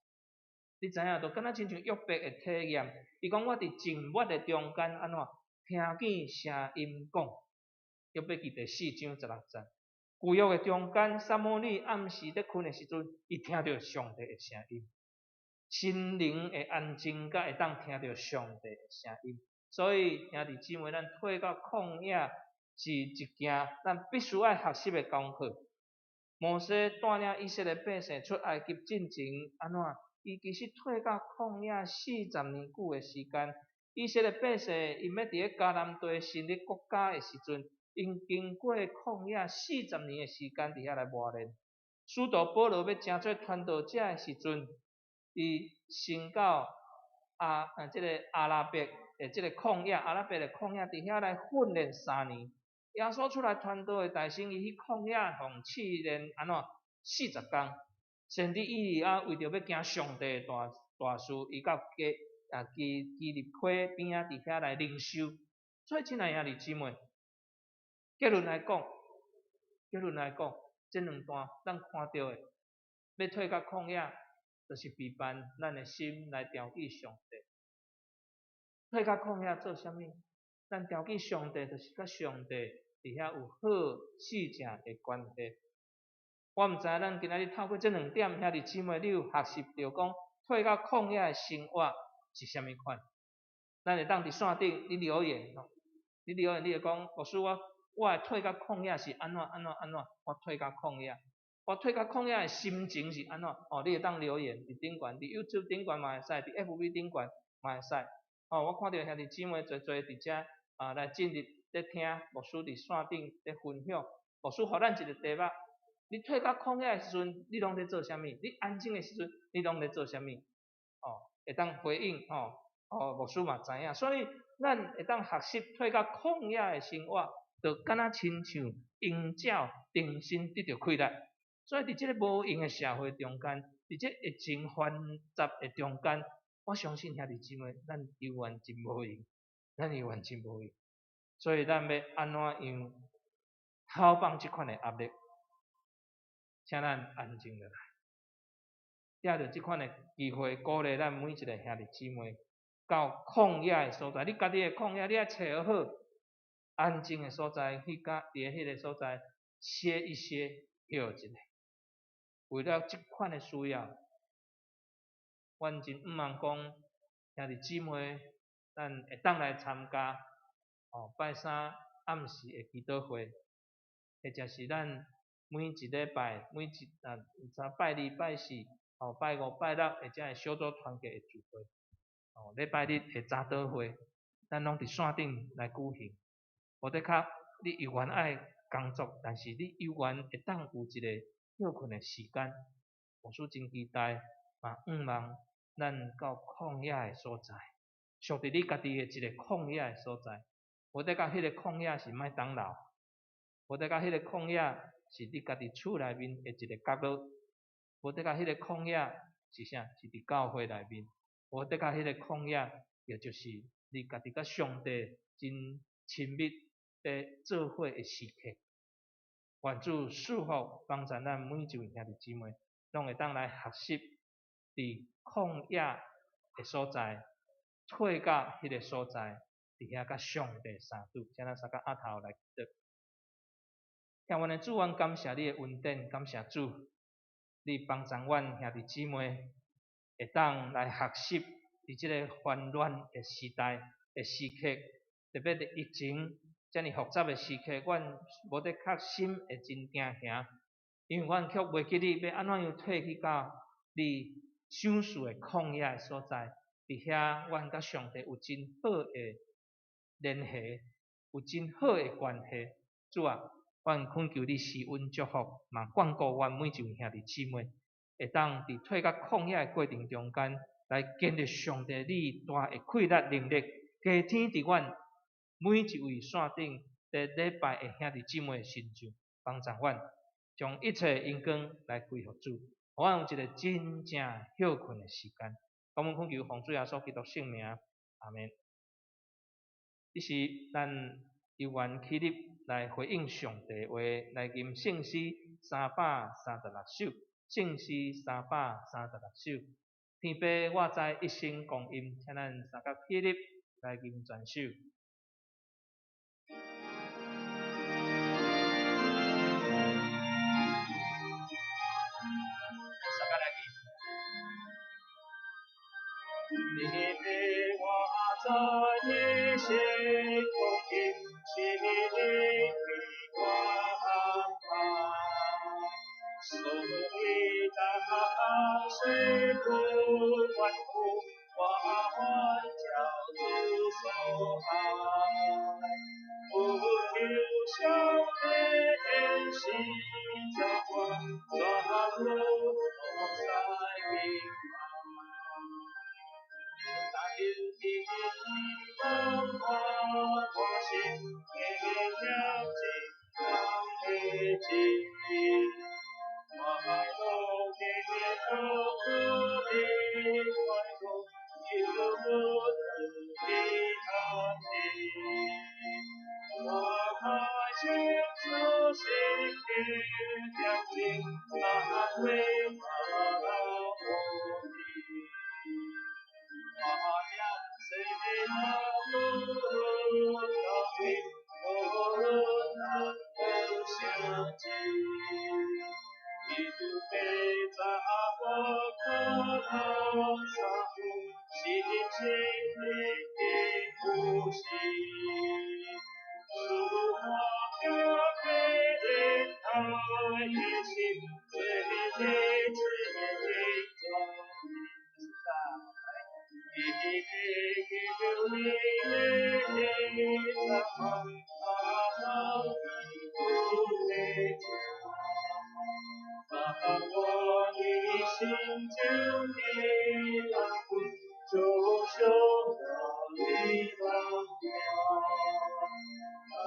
你知影，就敢若親像約伯的體驗，伊講我佇靜默的中間按怎聽見聲音講。約伯記第四章十六節。舊約的中間，撒母耳暗時咧睏的時陣，伊聽著上帝的聲音。心靈的安靜，才會當聽著上帝的聲音。所以兄弟姊妹，咱退到曠野是一件咱必須愛學習的功課。摩西帶領以色列百姓出埃及進前，按怎？伊其實退到曠野四十年久的時間。以色列百姓𪜶欲佇咧迦南地成立國家的時陣，𪜶經過曠野四十年的時間佇遐來磨練。使徒保羅欲成做傳道者的時陣，伊先到這个阿拉伯的這个曠野，阿拉伯的曠野佇遐來訓練三年。耶穌出來傳道的代先，伊去曠野予試煉按怎？ 40工。先知以利亞為著欲行上帝的大事，伊到基啊基基立溪邊仔佇遐來靈修。所以，親愛兄弟姊妹，結論來講，這兩段咱看著的，欲退到曠野，就是備辦咱的心來調記上帝。退到曠野做啥物？咱調記上帝，就是佮上帝佇遐有好四正的關係。我毋知咱今仔日透過這兩點，兄弟姊妹，你有學習著講退到曠野的生活是啥物款？咱會當佇線頂你留言吼，你留言你會講，牧師我的退到曠野是按怎按怎按怎，我退到曠野，我退到曠野的心情是按怎？哦，你會當留言佇頂懸，佇 YouTube 頂懸嘛會使，佇 FB 頂懸嘛會使。哦，我看著兄弟姊妹濟濟佇遮啊來進入咧聽牧師佇線頂咧分享，牧師予咱一个題目：你退到曠野的時陣，你攏咧做啥物？你安靜的時陣，你攏咧做啥物？哦，會當回應吼，哦，牧師嘛知影，所以咱會當學習退到曠野的生活，就敢若親像鷹鳥重新得著氣力。所以佇這个無閒的社會中間，佇這疫情繁雜的中間，我相信兄弟姊妹，咱猶原真無閒，咱猶原真無閒。所以咱欲按怎樣透放這款的壓力？請咱安靜落來，藉著這款的機會，鼓勵咱每一个兄弟姊妹到曠野的所在。你家己的曠野，你愛揣好安靜的所在，去佮佇彼个所在歇一歇，歇一下。為了這款的需要，阮真向望講兄弟姊妹，咱會當來參加哦，拜三暗時的祈禱會，或者是咱每一禮拜、每一啊，拜二、拜四、哦，拜五、拜六，或者是小組團契的聚會，哦，禮拜日的早禱會，咱攏佇線頂來舉行。無的確，你猶原愛工作，但是你猶原會當有一個歇睏的時間。牧師真期待，嘛向望咱到曠野的所在，屬佇你家己的一个曠野的所在。無的確，彼个曠野是麥當勞，無的確，彼個曠野是你家己厝內面的一个角落，無的確，彼個曠野是啥？是佇教會內面，無的確，彼个曠野，也就是你家己佮上帝真親密的做伙的時刻。願主賜福幫助咱每一位兄弟姊妹，攏會當來學習佇曠野的所在，退到彼个所在，佇遐佮上帝相拄。請咱三個阿頭來祈禱。聽阮的主，阮感謝你的恩典，感謝主，你幫助阮兄弟姊妹會當來學習佇這个煩亂的時代的時刻，特別佇疫情遮爾複雜的時刻，阮無的確心會真驚嚇，因為阮卻袂記得欲按怎樣退去到你賞賜的曠野的所在，佇遐阮佮上帝有真好的聯繫，有真好的關係。主啊，阮懇求你施恩祝福，嘛眷顧阮每一位兄弟姊妹，會當佇退到曠野的過程中間，來經歷上帝你大的氣力能力，加添佇阮每一位線頂佇禮拜的兄弟姊妹身上，幫助阮將一切榮光來歸予主，予阮有一个真正歇睏的時間。我們懇求奉主耶穌基督聖名，阿們。這是咱猶原起立來回應上帝話，來吟聖詩336首，聖詩336首。天父，我知一生光陰，請咱三甲起立來吟全首。三甲來吟。天父，我知一生光陰，是你為我安排，所以當時不怨負，我願交主所愛，不求上帝恩賜將我轉入福在平安。但願你能看我心，念真的情，我點鐘，難為無地。我點西無論到底，無論難無相知。一度被查無可能三有，心情的呼吸。蘇花咖啡的愛情，最美最壯麗。一個求你的查無的家。把我的心情的大步，就像你浪飘。啊，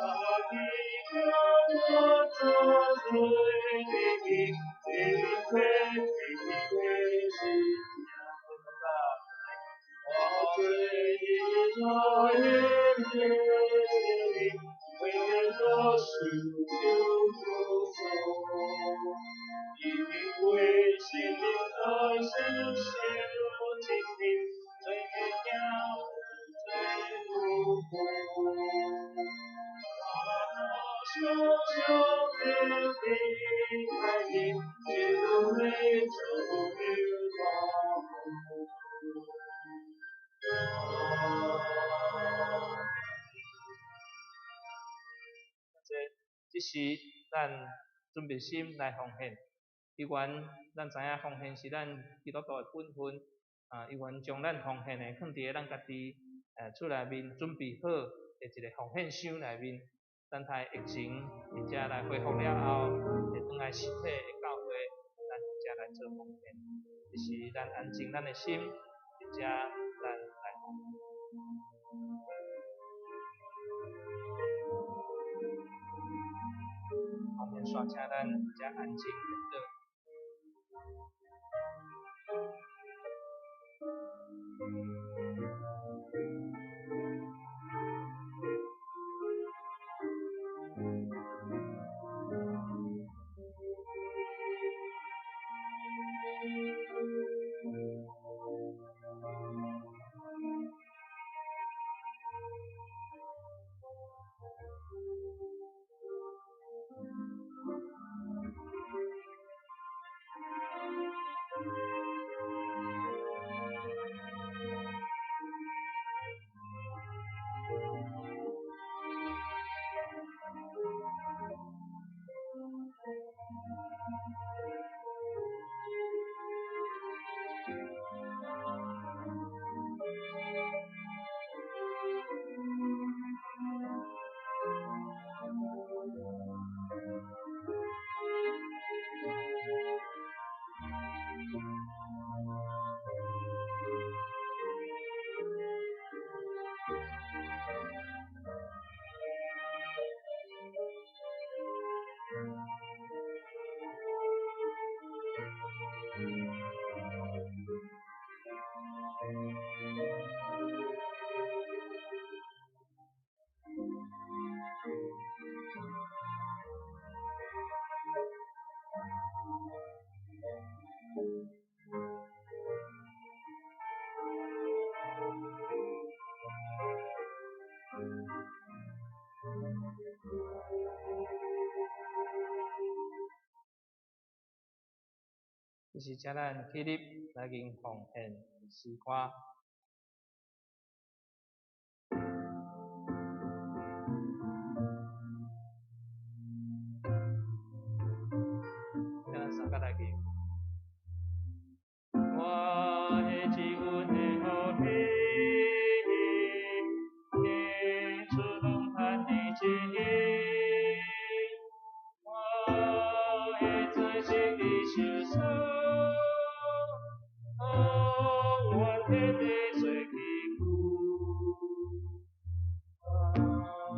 你跟我做最的你，你会你会心我最爱的你，为我受就不走。因為心愛是小精靈，最驚最無辜。我小小的的愛情，就會做了這這是咱準備心來奉獻。猶原咱知影奉獻是咱基督徒的本分，啊，猶原將咱奉獻的放佇咱家己厝內面準備好的一個奉獻箱內面，等待疫情佇遮來恢復了後，會轉來實體的教會，咱佇遮來做奉獻。這是咱安靜咱的心，佇遮咱來奉獻。奉獻煞請咱佇遮安靜默禱。這是請咱起立來吟奉獻詩歌。請咱三個來吟。我的救恩的予你，天主攏盼你旨意。我的罪情你受傷，永遠天地做祈求。阿們。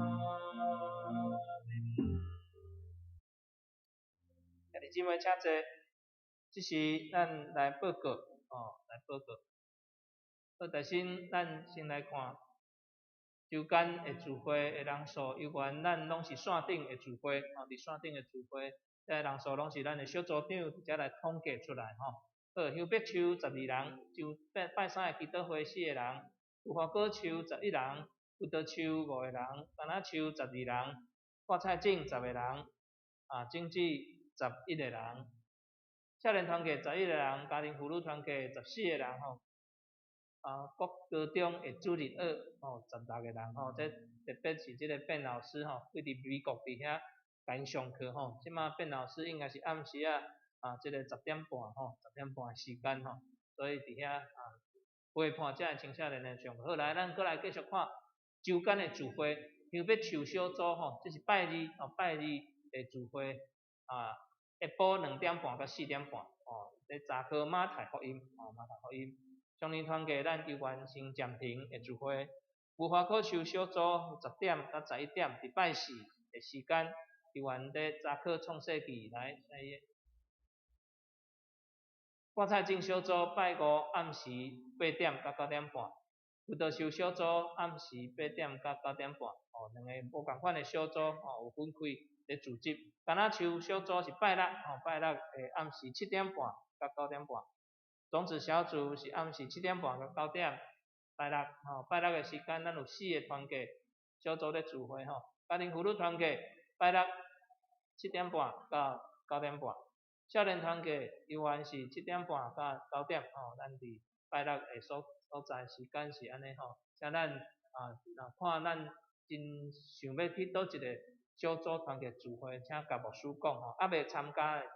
兄弟姊妹，請坐。這是咱來報告，哦，來報告。好，首先咱先來看周間的聚會的人數，猶原咱攏是線頂的聚會，哦，佇線頂的聚會。這个人數攏是咱的小組長佇遮來統計出來吼。好，香柏樹十二人，就拜拜三的祈禱會四個人，無花果樹十一人，葡萄樹五個人，柑仔樹十二人，掛菜種十個人，種子十一個人，少年團契十一個人，家庭婦女團契十四個人吼。國高中的主日學吼十六個人吼，這特別是這個卞老師吼，對佇美國佇遐共𪜶上課吼，這馬卞老師應該是暗時仔啊，這個十點半吼，十點半的時間吼，所以佇遐陪伴遮个青少年的上課。好，來，咱閣來繼續看週間的聚會，香柏樹小組吼，這是拜二哦，拜二的聚會啊，下晡兩點半到四點半哦，佇查科馬太福音哦，馬太福音。少年團契咱猶原先暫停的聚會，無花果樹小組十點到十一點，佇拜四的時間，猶原佇查考創世紀來。掛菜種小組拜五暗時八點到九點半，葡萄樹小組暗時八點到九點半，哦，兩个無仝款的小組哦，有分開佇組織。柑仔樹小組是拜六，吼，拜六的暗時七點半到九點半。種子小組是暗時七點半到九點，拜六吼，拜六的時間咱有四个團契小組咧聚會吼，家庭婦女團契拜六七點半到九點半，少年團契猶原是七點半到九點吼，咱佇拜六的所所在時間是按呢吼，請咱啊，若看咱真想欲去佗一個小組團契聚會，請共牧師講吼，猶未參加的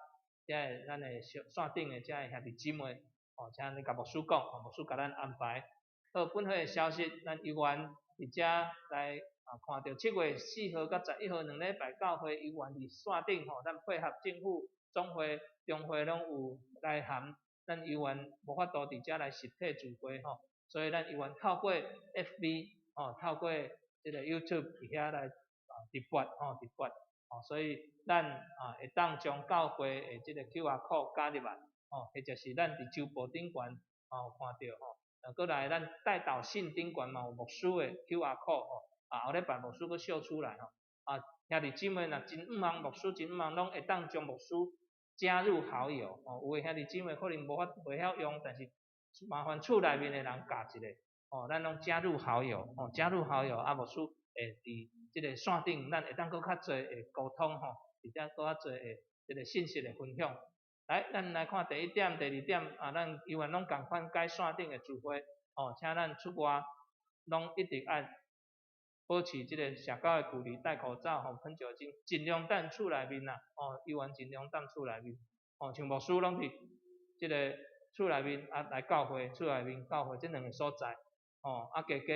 遮个咱的小線頂的遮个兄弟姊妹。哦，請你共牧師講，牧師共咱安排。好，本會的消息，咱猶原佇遮來啊，看著七月四號佮十一號兩禮拜教會猶原佇線頂吼，咱配合政府總會、中會攏有來函，咱猶原無法度佇遮來實體聚會吼，所以咱猶原透過 FB 吼，透過這個 YouTube 佇遐來啊直播吼，直播吼，所以咱啊會當將教會的這個 QR code 加入來。吼，或者是咱佇周報頂懸吼看著吼，啊，閣來咱代禱信頂懸嘛有牧師的 QR code 吼，啊，後禮拜牧師閣秀出來吼，啊，兄弟姊妹若真向望牧師，真向望攏會當將牧師加入好友，吼，有的兄弟姊妹可能無法袂曉用，但是麻煩厝內面的人教一下，吼，咱攏加入好友，吼，加入好友，啊，牧師會佇這個線頂，咱會當閣較濟的溝通吼，而且閣較濟的這個信息的分享。來，咱來看第一點、第二點啊，咱猶原攏仝款改線頂的聚會，哦，請咱出外攏一定愛保持這个社交的距離，戴口罩，吼，噴酒精，盡量踮厝內面啦，哦，猶原盡量踮厝內面，哦，像牧師攏佇這个厝內面啊來教會，厝內面教會這兩个所在，哦，啊加加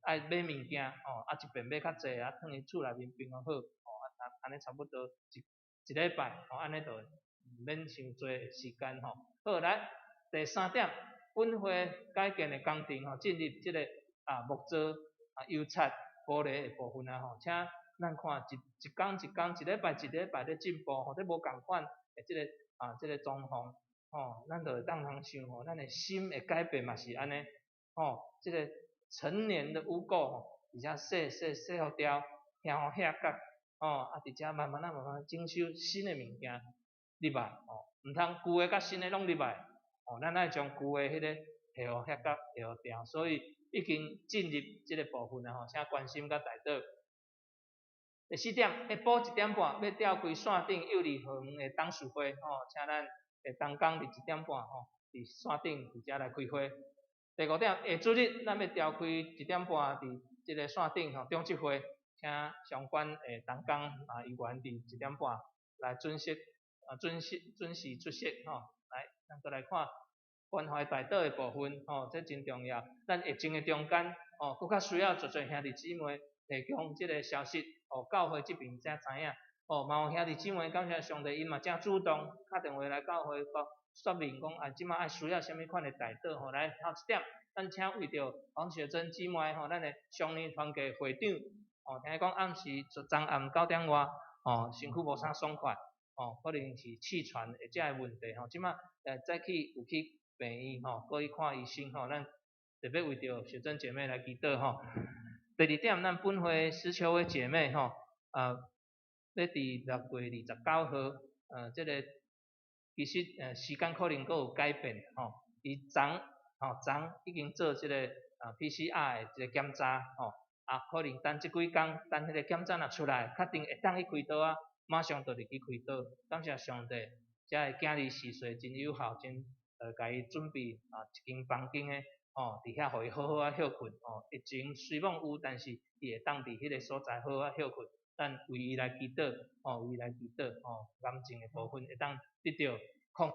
愛買物件，哦，啊一遍買較濟啊，囥佇厝內面平安好，哦，啊按呢差不多一一禮拜，哦，按呢就毋免傷濟時間吼。好，來第三點，本會改建的工程吼，進入這个啊木造啊油漆玻璃的部分啊吼，請咱看一一工一工，一禮拜一禮拜咧進步吼，這無仝款的這个啊這个狀況吼，咱就會當通想吼，咱的心的改變嘛是按呢吼，這个陳年的污垢吼，佇遮洗洗洗予掉，瓦予遐角吼，啊佇遮慢慢仔慢慢整修新的物件入來吼，毋通舊的佮新的攏入來，吼，咱愛將舊的彼个下予遐角下予掉，所以已經進入這个部分啊吼，請關心佮代禱。第四點，下晡一點半欲召開線頂幼兒園的董事會吼，請咱的同工佇一點半吼，佇線頂佇遮來開會。第五點，下主日咱欲召開一點半佇這个線頂吼長執會，請相關的同工啊猶原佇一點半來準時啊準時準時出席吼。來，咱閣來看關懷代禱的部分吼，這真重要。咱疫情的中間吼，閣較需要濟濟兄弟姊妹提供這个消息，予教會這邊才知影。哦，嘛有兄弟姊妹感謝上帝，𪜶嘛誠主動敲電話來教會講說明講啊，這馬愛需要啥物款的代禱吼。來，頭一點，咱請為著黃雪珍姊妹吼，咱的少年團契會長，哦，聽講暗時昨暗九點外，吼，身軀無啥爽快，吼，可能是氣喘的這个問題吼，這馬早起有去病院吼，閣去看醫生吼，咱特別為著雪珍姐妹來祈禱吼。第二點，咱本會石秋的姐妹吼，啊。欲佇6月29號，這个其實時間可能閣有改變吼。伊昨吼昨已經做這个PCR 的一个檢查吼，啊可能等這幾工，等彼个檢查若出來，確定會當去開刀啊，馬上就入去開刀。感謝上帝，遮个囝兒時勢真有效，真共伊準備啊一間房間的吼，佇遐予伊好好仔歇睏吼。疫情雖罔有，但是伊會當佇彼个所在好好仔歇睏。咱為伊來祈禱，吼，為伊來祈禱，吼，癌症的部分會當得著控，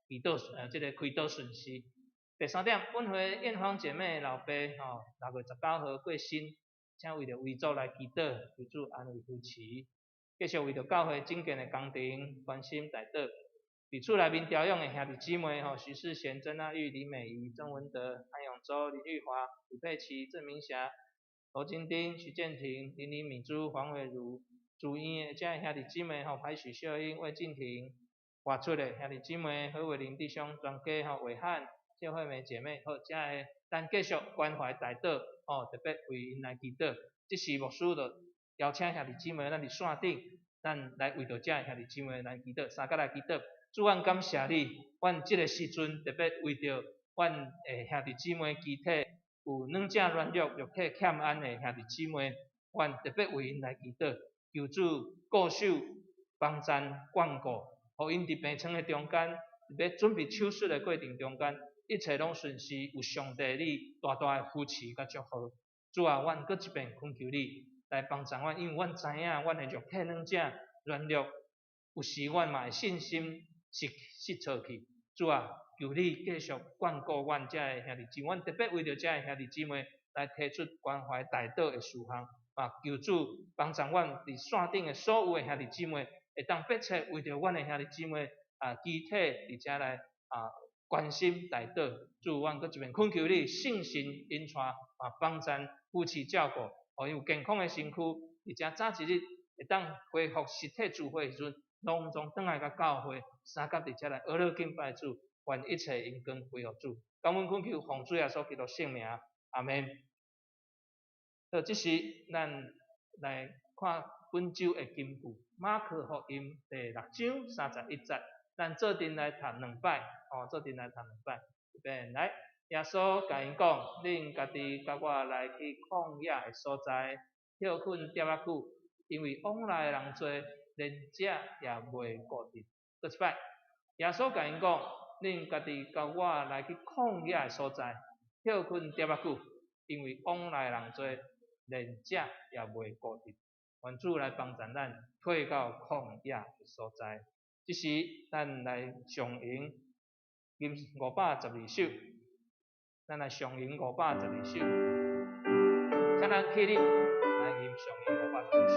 祈禱這个開刀順遂。第三點，阮會艷芳姐妹老爸吼，6月19號過身，請為著遺族來祈禱，求主安慰扶持。繼續為著教會整建的工程關心代禱。佇厝內面調養的兄弟姊妹吼，徐世賢、曾阿玉、李美儀、曾文德、潘永洲、林玉華、李佩琪、鄭明霞、羅金丁、徐建廷、林林敏珠、黃偉如、住院的遮兄弟姊妹吼，潘許秀英、魏靜婷、外出的兄弟姊妹何偉林弟兄、專家吼，偉漢、謝惠美姐妹，好，遮个咱繼續關懷代禱吼，特別為𪜶來祈禱。這時牧師就邀請兄弟姊妹，咱佇線頂，咱來為著遮兄弟姊妹來祈禱，相佮來祈禱。主，阮感謝你，阮這个時陣特別為著阮的兄弟姊妹肢體有軟者軟弱、肉體欠安的兄弟姊妹，阮特別為𪜶來祈禱，求主顧守、幫贊、眷顧，予𪜶佇病床的中間，欲準備手術的過程中間，一切攏順遂，有上帝你大大的扶持佮祝福。主啊，阮閣一遍懇求你來幫助阮，因為阮知影阮的肉體軟者軟弱，有時阮嘛會信心失失錯去。主啊，求你繼續眷顧阮遮的兄弟姊妹，阮特別為著遮的兄弟姊妹來提出關懷代禱的事項，啊，求主幫助阮佇線頂的所有的兄弟姊妹，會當迫切為著阮的兄弟姊妹啊，肢體佇遮來啊關心代禱。主，阮閣一遍懇求你聖神引帶啊，幫贊扶持照顧，予𪜶有健康的身軀，而且早一日會當恢復實體聚會的時陣，攏總轉來佮教會相佮佇遮來學樂敬拜主，願一切榮光歸予主。感恩懇求奉主耶穌基督聖名，阿們。好，這時咱來看本週的金句，馬可福音第六章31節，咱做陣來讀兩擺，哦，做陣來讀兩擺。預備來，耶穌共𪜶講：恁家己佮我來去曠野的所在，歇睏點仔久，因為往來的人濟，連食也袂顧得。閣一擺，耶穌共𪜶講：恁家己佮我來去曠野的所在，歇睏點仔久，因為往來的人濟，連食也袂顧得。願主來幫助咱，退到曠野的所在。這時，咱來上吟512首，咱來上吟512首，請咱起立來吟上吟512首。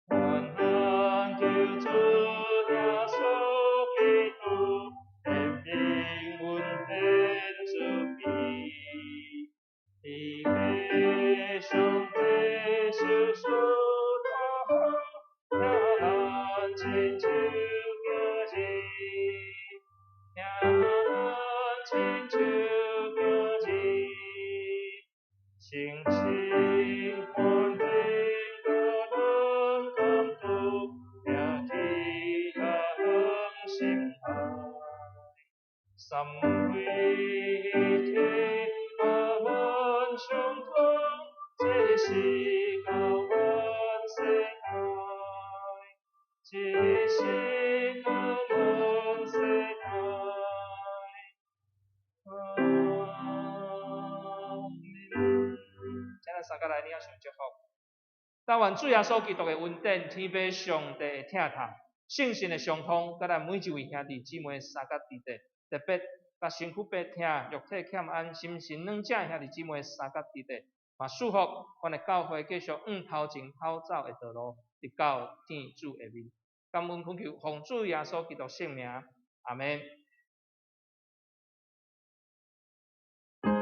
願咱救主耶穌基督憐憫恩典慈悲，天父上帝授使徒聽咱親像囝兒，聽咱親像囝兒，誠心歡喜各人感動，掠去向心愛，三位一體阿門相通，這是到萬世代，這是到萬世代。阿們。請咱三個來領受祝福。但願主耶穌基督的恩典、天父上帝的疼痛、聖神的相通，佮咱每一位兄弟姊妹相佮佇咧，特別佮身軀病痛、肉體欠安、心神軟者的兄弟姊妹相佮佇咧，嘛祝福阮的教會繼續向頭前跑走的道路，直到見主的面。感恩懇求，奉主耶穌基督聖名，阿們。阿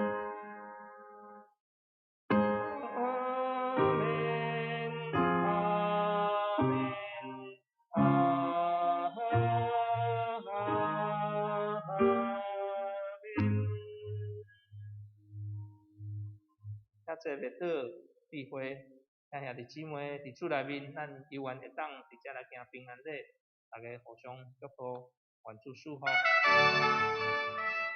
們，阿們，阿阿阿。濟袂倒聚會，請兄弟姊妹佇厝內面，咱猶原會當佇遮來行平安禮，大家互相祝福，願主賜福。